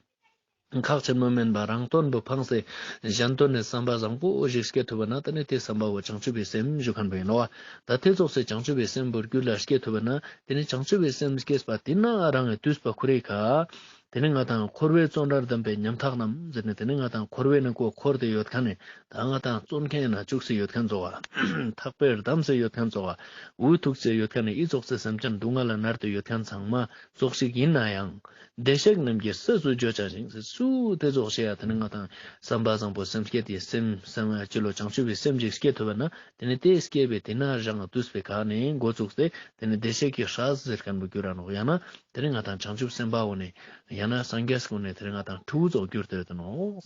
ཁག་ཆེན་མོ་མིན་པ་རང་དོན་པོ་ཕངས་སེ་གཞན་དོན་ནི་བསམ་པ་བཟང་པོ་ཞིག་སྐྱེ་ཐུབ་པ་ན་དེ་ནི་དེ་བསམ་པ་བོ་བྱང་ཆུབ་པའི་སེམས་ཞུ་མཁན་པོ་ཡིན་ནོག། ད་དེ་ཙོགས་སེ་བྱང་ཆུབ་པའི་སེམས་པོ་རྒྱུད་ལ་སྐྱེ་ཐུབ་པ་ན་དེ་ནི་བྱང་ཆུབ་པའི་སེམས་སྐྱེས་པ་དེ་ན་རང་གི་དུས་པ་ཁོ་རའི་ཁ་ དེ་ནི་ང་དང་འཁོར་བའི་བཙོན་རར་བསྡམས་པའི་ཉམ་ཐག་རྣམས་ཟེར་ནས། དེ་ནི་ང་དང་འཁོར་བའི་ནང་ངུ་འཁོར་ཏེ་ཡོད་མཁན་ནི། ད་ང་དང་བཙོན་ཁང་ནང་བཅུག་སྟེ་ཡོད་མཁན་ཙོགས་པ། ཐག་པས་བསྡམས་ཏེ་ཡོད་མཁན་ཙོགས་པ། འུ་ཐུག་སྟེ་ཡོད་མཁན་ནི་འི་ཙོགས་སི་སེམས་ཅན་སྡུག་བསྔལ་ལ་མནར་ཏེ་ཡོད་མཁན་ཚང་མ་ཙོགས་ཤིག་ཡིན་ན་ཡང་། བདེ་གཤེགས་རྣམས་ཀྱི་སྲས་སུ་བརྗོད་བྱ་ཞིང་། སུ་དེ་ཙོགས་ཤིག་ཡ་དེ་ནི་ང་དང་བསམ་པ་བཟང་པོ་སེམས་བསྐྱེད་དེ་སེམས་བསམ་ཅི་ལོ་བྱང་ཆུབ་པའི་སེམས་ཅིག་སྐྱེ་ཐུབ་པ་ན། དེ་ནི་དེ་སྐྱེས་པའི་དེ་ན་རང་བཏུས་པའི་ཁ་ནས་འགོ་བཙུགས་ཏེ། དེ་ནི་བདེ་གཤེགས་ཀྱི་སྲས་ཟེར་མཁན་པོ་གྱུར་ར་ནོག། ཡང་ན་དེ་ནི་ང་དང་བྱང་ཆུབ་སེམས་དཔའ་བོ་ནི། ཡང་ན་སངས་རྒྱས་ཀུན་ནི་དེ་ནི་ང་དང་ཕྲུ་གུ་ཙོགས་གྱུར་ཏེ་ཡོད་ནོག།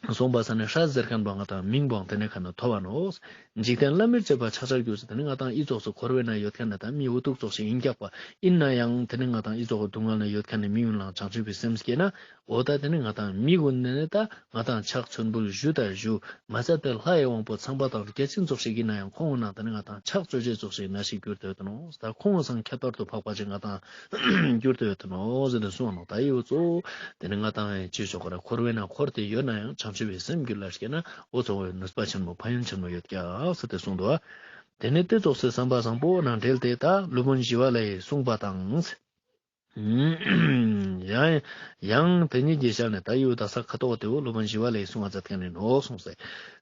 གསུངས་པ་ས་ནི་སྲས་ཟེར་མཁན་པོ་ང་དང་མིང་པོའང་དེ་ནི་ཁ་ན་ཐོབ་པ་ནོག། འཇིག་རྟེན་བླ་མེད་སྤྱོད་པ་ཆགས་ཆགས་གྱུར་ཟེར། དེ་ནི་ང་དང་འི་ཙོགས་སི་འཁོར་བའི་ནང་ཡོད་མཁན་ནི་ད་མི་འུ་ཐུག་ཙོགས་ཤིག་ཡིན་ཀྱག་པ། ཡིན་ན་ཡང་དེ་ནི་ང་དང་འི་ཙོགས་སྡུག་བསྔལ་ནང་ཡོད་མཁན་ནི་མི་ཡུན་ལ་བྱང་ཆུབ་པའི་སེམས་སྐྱེས་ན། འོ་ད་དེ་ནི་ང་དང་མི་ཀུན་ནི་ད་ང་དང་ཕྱག་མཆོད་འབུལ་ཞུ་ད་ཞུ། མ་ཚད་པའི་ལྷའི་དབང་པོ་ཚངས་པ་དང་བརྒྱ་བྱིན་ཙོགས་ཤིག་ཡིན་ན་ཡང་ཁོང་ངི་ནང་དེ་ནི་ང་དང་ཕྱག་བཅོ་བྱེད་ཙོགས་ཤིག་ན་ཞིག་གྱུར་ཏེ་ཡོད་ནོག། ད་ཁོང་ངི་སང་ཁྱད་པར་དུ་འཕགས་པ་ཅིག་ང་དང་གྱུར་ཏེ་ཡོད་ནོག་ཟེར་ཏེ་གསུངས་ནོག། ད་འི་འུ་ཙོགས་དེ་ནི་ང་དང་ཅི་ཙོགས་ཀ་ར་འཁོར་བའི་ནང་འཁོར་ཏེ་ཡོད་ན་ཡང་བྱང་ཆུབ་པའི་སེམས་རྒྱུད་ལ་སྐྱེས་ན་འུ་ཙོགས་པའི་ནུས་པ་ཆེན་མོ་ཕན་ཡོན་ཆེན་མོ་ཡོད་ཀྱག་ཟེར་ཏེ་གསུངས་འདུག། དེ་ནི་དེ་ཙོགས་སི་བསམ་པ་བཟང་པོ་ནང་འབྲེལ་ཏེ་ད་སློབ་དཔོན་ཞི་བ་ལྷས་གསུངས་པ་དང་། ཡང་ཡང་དེ་ཉིད་ཀྱི་ཞལ་ནས། ད་འི་བོ་དག་ས་ཁ་ཐོག་དེ་བོ་སློབ་དཔོན་ཞི་བ་ལྷས་གསུང་བ་མཛད་མཁན་ནི་ནོག་གསུངས་སེ།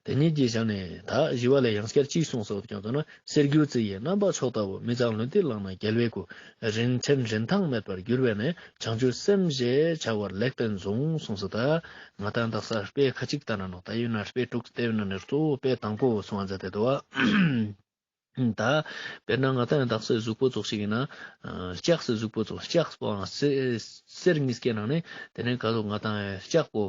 དེ་ཉིད་ཀྱི་ཞལ་ནས་ད་ཞི་བ་ལྷས་ཡང་སྐྱར་ཅི་གསུངས་སོ་ཀྱང་ཟེར་ན། གསེར་འགྱུར་རྩི་ཡི་རྣམ་པ་མཆོག་ལྟ་བུ། མི་གཙང་ལུས་འདི་བླངས་ན་རྒྱལ་བའི་སྐུ། རིན་ཆེན་རིན་ཐང་མེད་པར་གྱུར་པས་ནི། བྱང་ཆུབ་སེམས་ཞེས་བྱ་བར་ལེགས་བསྟན་གསུངས། གསུངས་སོ། ད་ང་དང་དག་ས་དཔེ་ཁ་ཅིག་ལྟ་ན་ནོག། ད་ཡོད་ན་དཔེ་དྲུག་སྟེ་ཡོད་ན་ནི་གཙོ་བོ་དཔེ་དང་པོ་གསུང་བ་མཛད་དེ་འདུག་བ། ད་དཔེར་ན་ང་དང་ཡང་དག་སའི་གཟུགས་པོ་ཙོགས་ཤིག་ཡིན་ན། ལྕགས་སི་གཟུགས་པོ་ཙོགས། ལྕགས་པོའང་གསེར་གསེར་གཉིས་ཀའི་ནང་ནས་དེ་ནས་ག་ཟུག་ང་དང་ལྕགས་པོ་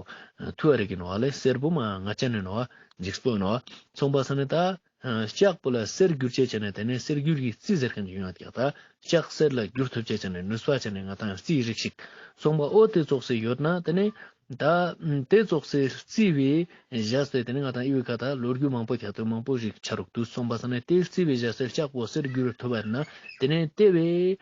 ཐུ་བ་རིག་གི་ནོག་བ་ལེ། གསེར་པོ་མ་ང་ཅན་ནི་ནོག་བ། འཇིགས་པོ་ཡིན་ནོག་བ། སོང་པ་ས་ནི་ད་ལྕགས་པོ་ལ་གསེར་བསྒྱུར་བྱས་བྱས་ནས་དེ་ནས་གསེར་འགྱུར་གྱི་རྩི་ཟེར་མཁན་ཡོང་ཡོད་ཀྱག། ད་ལྕགས་གསེར་ལ་བསྒྱུར་ཐུབ་བྱས་བྱས་ནས་ནུས་པ་བྱས་ནས་ང་དང་ཡང་རྩིའི་རིགས་ཤིག། སོང་པ་འོ་དེ་ཙོགས་སེ་ཡོད་ན་དེ་ནས། ད་དེ་ཙོགས་སེ་རྩི་བའི་བཞག་སྟེ་དེ་ནི་ང་དང་འི་བོའི་ཁ་ད་ལོ་རྒྱུས་མང་པོ་ཁྱད་དུ་མང་པོ་ཞིག་ཆ་རུག་འདུག། སོང་པ་ས་ནི་དེ་རྩི་བའི་བཞག་སྟེ་ལྕགས་པོ་གསེར་བསྒྱུར་ཐུབ་པ་ན་དེ་ནི་དེ་བས་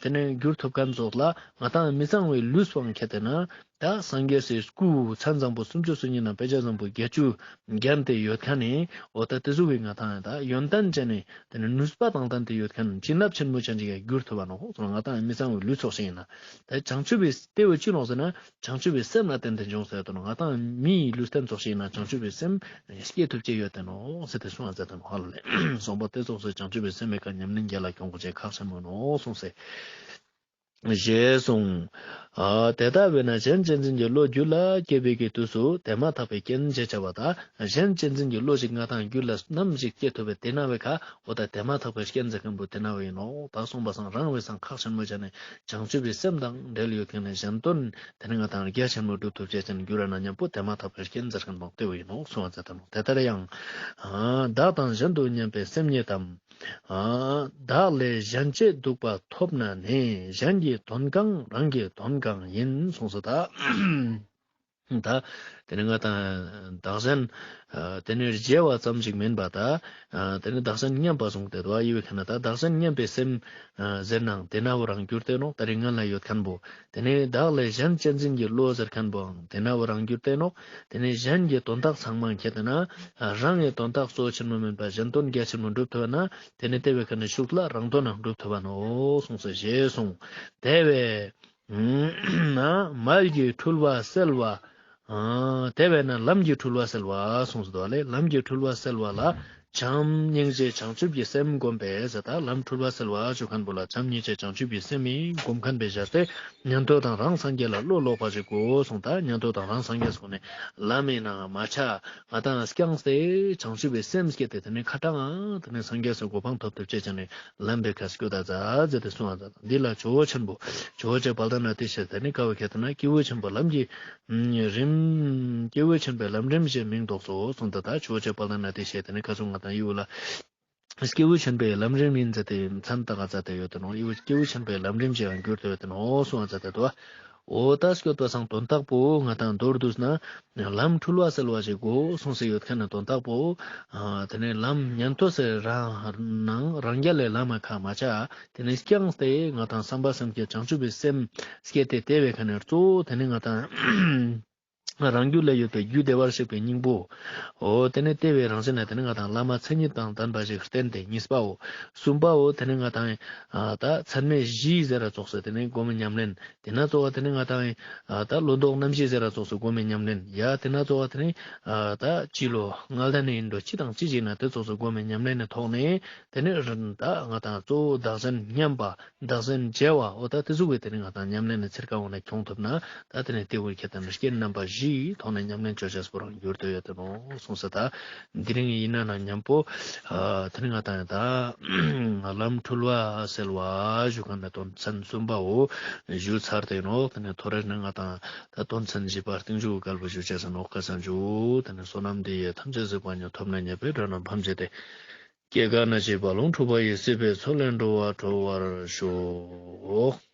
དེ་ནི་བསྒྱུར་ཐུབ་མཁན་ཙོགས་ལ་ང་དང་མི་གཙང་བའི་ལུས་པོའང་ཁྱད་དེ་ན་ད་སངས་རྒྱས་སི་སྐུ་མཚན་བཟང་པོ་སུམ་ཅུ་སོ་གཉིས་ནང་དཔེ་བྱད་བཟང་པོ་བརྒྱད་ཅུ་བརྒྱན་ཏེ་ཡོད་མཁན་ནི་འོ་ད་དེ་ཟུག་གི་ང་དང་ད་ཡོན་ཏན་ཅན་ནི་དེ་ནི་ནུས་པ་དང་ལྡན་ཏེ་ཡོད་མཁན་བྱིན་རླབས་ཆེན་མོ་ཅན་ཅིག་ག་བསྒྱུར་ཐུབ་པ་ནོག། སོང་ང་དང་མི་གཙང་བའི་ལུས་ཙོགས་ཤིག་ཡིན་ན། ད་བྱང་ཆུབ་པའི་ལྟེ་བ་ཅི་ནོག་ཟེར་ན། བྱང་ཆུབ་པའི་སེམས་ལ་བརྟེན་ཏེ་འབྱུང་ཟེར་དོ་ནོག། ང་དང་མིའི་ལུས་རྟེན་ཙོགས་ཤིག་ཡིན་ན་བྱང་ཆུབ་པའི་སེམས་སྐྱེ་ཐུབ་ཅེས་ཡོད་དེ་ནོག་ཟེར་ཏེ་གསུང་བ་མཛད་དེ་ནོག་ཧ་ལ་ལེ། སོང་པ་དེ་ཙོགས་སེ་བྱང་ཆུབ་པའི་སེམས་མེད་ཀ་ཉམས་ལེན་རྒྱལ་ལ་སྐྱོང་དགོས་ཅེས་ཁག་ཆེན་མོ་ནོག་གསུངས་སེ། ཞེས་གསུངས། ཨ་དེ་ལྟ་བས་ན་གཞན་གཅེས་འཛིན་གྱི་བློ་རྒྱུད་ལ་སྐྱེས་པའི་གི་དུས་སུ་དེ་མ་ཐག་པའི་རྐྱེན་ཞེས་བྱ་བ་དང་། གཞན་གཅེས་འཛིན་གྱི་བློ་ཞིག་ང་དང་རྒྱུད་ལ་ནམ་ཞིག་སྐྱེ་ཐུབ་པའི་དེ་ན་བའི་ཁ་འོ་ད་དེ་མ་ཐག་པའི་རྐྱེན་ཟེར་མཁན་པོ་དེ་ན་བའི་ཡིན་ནོག། ད་སོང་པ་སང་རང་བའི་སང་ཁག་ཆེན་མོ་བྱས་ནས་བྱང་ཆུབ་པའི་སེམས་དང་འབྲེལ་ཡོད་མཁན་ནི་གཞན་དོན་དེ་ནི་ང་དང་རྒྱ་ཆེན་མོ་སྒྲུབ་ཐུབ་ཅེས་ཅན་འགྱུར་ར་ན་མཉམ་པོ་དེ་མ་ཐག་པའི་རྐྱེན་ཟེར་མཁན་པོ་དེ་བོ་ཡིན་ནོག་གསུང་བ་མཛད་དེ་ནོག། དེ་ལྟར་ཡང་། ཨ་བདག་དང་གཞན་དུ་མཉམ་པའི་སེམས་ཉིད་དམ། ཨ་བདག་ལས་གཞན་གཅེས་སྡུག་པ་ཐོབ་ན་ནི། གཞན་གྱི་དོན་གང་རང་གི་དོན་གང་ཡིན་གསུངས་སོ། ད། ད་དེ་ནི་ང་དང་བདག་གཞན་ཨ་དེ་ནི་བརྗེ་བ་ཙམ་ཞིག་མིན་པ་ད། ཨ་དེ་ནི་བདག་གཞན་མཉམ་པ་གསུངས་ཏེ་འདུག་པ། ཡི་བའི་ཁ་ན་ད་བདག་གཞན་མཉམ་པའི་སེམས་ཨ་ཟེར་ནའང་དེ་ན་བོ་རང་འགྱུར་ཏེ་ནོག། ད་རིང་ང་ལ་ཡོད་མཁན་པོ། དེ་ནི་བདག་ལས་གཞན་གཅེས་འཛིན་གྱི་བློ་ཟེར་མཁན་པོའང་དེ་ན་བོ་རང་འགྱུར་ཏེ་ནོག། དེ་ནི་གཞན་གྱི་དོན་དག་ཚང་མ་ཁྱེད་དེ་ན་ཨ་རང་གི་དོན་དག་གཙོ་ཆེན་མོ་མིན་པ་གཞན་དོན་རྒྱ་ཆེན་མོ་འགྲུབ་ཐུབ་ན་དེ་ནི་དེ་བའི་ཁ་ན་ཤུགས་ལ་རང་དོན་རང་འགྲུབ་ཐུབ་པ་ནོག་གསུངས་སོ། ཞེས་གསུངས། དེ་བས། ན་མལ་གྱི་འཁྲུལ་བ་སེལ་བ། ཨ་དེ་བས་ན་ལམ་གྱི་འཁྲུལ་བ་སེལ་བ་གསུངས་སོ། ལེ་ལམ་གྱི་འཁྲུལ་བ་སེལ་བ་ལ་བྱམས་སྙིང་རྗེ་བྱང་ཆུབ་ཀྱི་སེམས་བསྒོམ་པས་ཟེར། ད་ལམ་འཁྲུལ་བ་སེལ་བ་ཞུ་མཁན་པོ་ལ་བྱམས་སྙིང་རྗེ་བྱང་ཆུབ་ཀྱི་སེམས་མི་བསྒོམ་མཁན་པའི་ཞར་ཏེ་ཉན་ཐོས་དང་རང་སངས་རྒྱས་ལ་བློ་ལོག་པ་ཞིག་དགོས་གསུངས། ད་ཉན་ཐོས་དང་རང་སངས་རྒྱས་སོགས་ནི་ལམ་མི་ནང་མ་ཆ་ང་དང་སྐྱངས་ཏེ་བྱང་ཆུབ་པའི་སེམས་བསྐྱེད་དེ་དེ་ནི་ཁ་ཏང་དེ་ནི་སངས་རྒྱས་སུ་གོ་འཕང་ཐོབ་ཐུབ་ཅེས་ཀྱང་ནི་ལམ་པའི་ཁ་སྐྱོད་ད་ཛ་ཛ་དེ་གསུང་བ་ཛ། འདི་ལ་ཇོ་བོ་ཆེན་པོ་ཇོ་བོ་རྗེ་དཔལ་ལྡན་ཨ་ཏི་ཤ་དེ་ནི་ཀ་བོ་ཁྱེད་དེ་ན་སྐྱེས་བུ་ཆེན་པོའི་ལམ་གྱི་རིམ་སྐྱེས་བུ་ཆེན་པོའི་ལམ་རིམ་ཞེས་མིང་འདོགས་སོ་གསུངས་ཏེ། ད་ཇོ་བོ་རྗེ་དཔལ་ལྡན་ཨ་ཏི་ཤ་དེ་ནི་ཁ་སོང་ང་དང་ཡུལ་ལ་སྐྱེས་བུ་ཆེན་པོའི་ལམ་རིམ་ཡིན་ཟེར་ཏེ་མཚན་ཏག་ཙ་དེ་ཡོད་དེ་ནོག། ཡུལ་སྐྱེས་བུ་ཆེན་པོའི་ལམ་རིམ་ཞེས་ཡང་གྱུར་ཏེ་ཡོད་དེ་ནོག་གསུང་བ་ཛ་དེ་དོ། འོ་ད་སྐྱོད་པ་སང་དོན་དག་པོ་ང་དང་མདོར་བསྡུས་ན་ལམ་འཁྲུལ་བ་སེལ་བ་ཞིག་དགོས་གསུངས་སེ་ཡོད་མཁན་ནི་དོན་དག་པོ། ཨ་དེ་ནས་ལམ་ཉན་ཐོས་སེ་རང་ནང་རང་རྒྱལ་ལས་ལམ་མ་ཁ་མ་ཆ། དེ་ནས་སྐྱངས་ཏེ་ང་དང་བསམ་པ་སེམས་བསྐྱེད་བྱང་ཆུབ་པའི་སེམས་བསྐྱེད་དེ་དེ་བའི་ཁ་ནས་གཙོ་བོ་དེ་ནས་ང་དང་ རང་རྒྱུད་ལ་ཡོད་པའི་རྒྱུད་བདེ་བར་གཤེགས་པའི་སྙིང་པོ། འོ་དེ་ནས་དེ་བས་རང་བཞིན་ན་དེ་ནས་ང་དང་བླ་མ་མཚན་ཉིད་དང་ལྡན་པ་ཞིག་བསྟེན་ཏེ་གཉིས་པའོ། གསུམ་པའོ་དེ་ནས་ང་དང་ཨ་ད་ཚད་མེད་བཞི་ཟེར་ར་ཙོགས་སེ་དེ་ནས་སྒོམ་མེད་ཉམས་ལེན། དེ་ན་ཙོགས་དེ་ནས་ང་དང་ཨ་ད་བློ་ལྡོག་རྣམ་བཞི་ཟེར་ར་ཙོགས་སེ་སྒོམ་མེད་ཉམས་ལེན། ཡ་དེ་ན་ཙོགས་དེ་ནས་ཨ་ད་སྤྱི་ལོ་ལྔ་ལྡན་ནས་ཡིན་འགྲོ་ཅི་དང་ཅི་ཅིག་ན་དེ་ཙོགས་སེ་སྒོམ་མེད་ཉམས་ལེན་ནི་ཐོག་ནས་དེ་ནས་ད་ང་དང་གཙོ་བོ་བདག་གཞན་མཉམ་པ། བདག་གཞན་བརྗེ་བ། འོ་ད་དེ་ཟུག་གི་དེ་ནི་ང་དང་ཉམས་ལེན་ནི་ཚེར་ཀ་འོང་ན་ཁྱོང་ཐུབ་ན། ད་དེ་ནི་དེ་བོའི་ཁྱད་དང་རྐྱེན་རྣམ་པ་བཞིའི་ཐོག་ནས་ཉམས་ལེན་བཅོ་བྱས་པོ་རང་འགྱུར་དུ་ཡོད་དེ་ནོ་གསུངས་ས། ད་འདི་རིང་ཡིན་ན་ན་མཉམ་པོ་ཨ་དེ་ནི་ང་དང་ད་ལམ་འཁྲུལ་བ་སེལ་བ་ཞུ་མཁན་ནི་དོན་ཚན་གསུམ་པའོ་ཞུ་ཚར་ཏེ་ནོ། དེ་ནི་ཐོ་རེ་ནི་ང་དང་ད་དོན་ཚན་བཞི་པ་སྟེང་འཇུག་གི་སྐལ་བ་ཞུ་བྱས་ས་ནོ། ཁ་སང་འཇུག་དེ་ནི་བསོད་ནམས་འདི་ཡིས་ཐམས་ཅད་གཟིགས་པ་ཉིད། ཐོབ་ནས་ཉེས་པའི་དགྲ་རྣམས་ཕམ་བྱས་ཏེ། སྐྱེ་རྒ་ན་འཆིའི་རྦ་ཀློང་འཁྲུགས་པ་ཡི། སྲིད་པའི་མཚོ་ལས་འགྲོ་བ་སྒྲོལ་བར་ཤོག།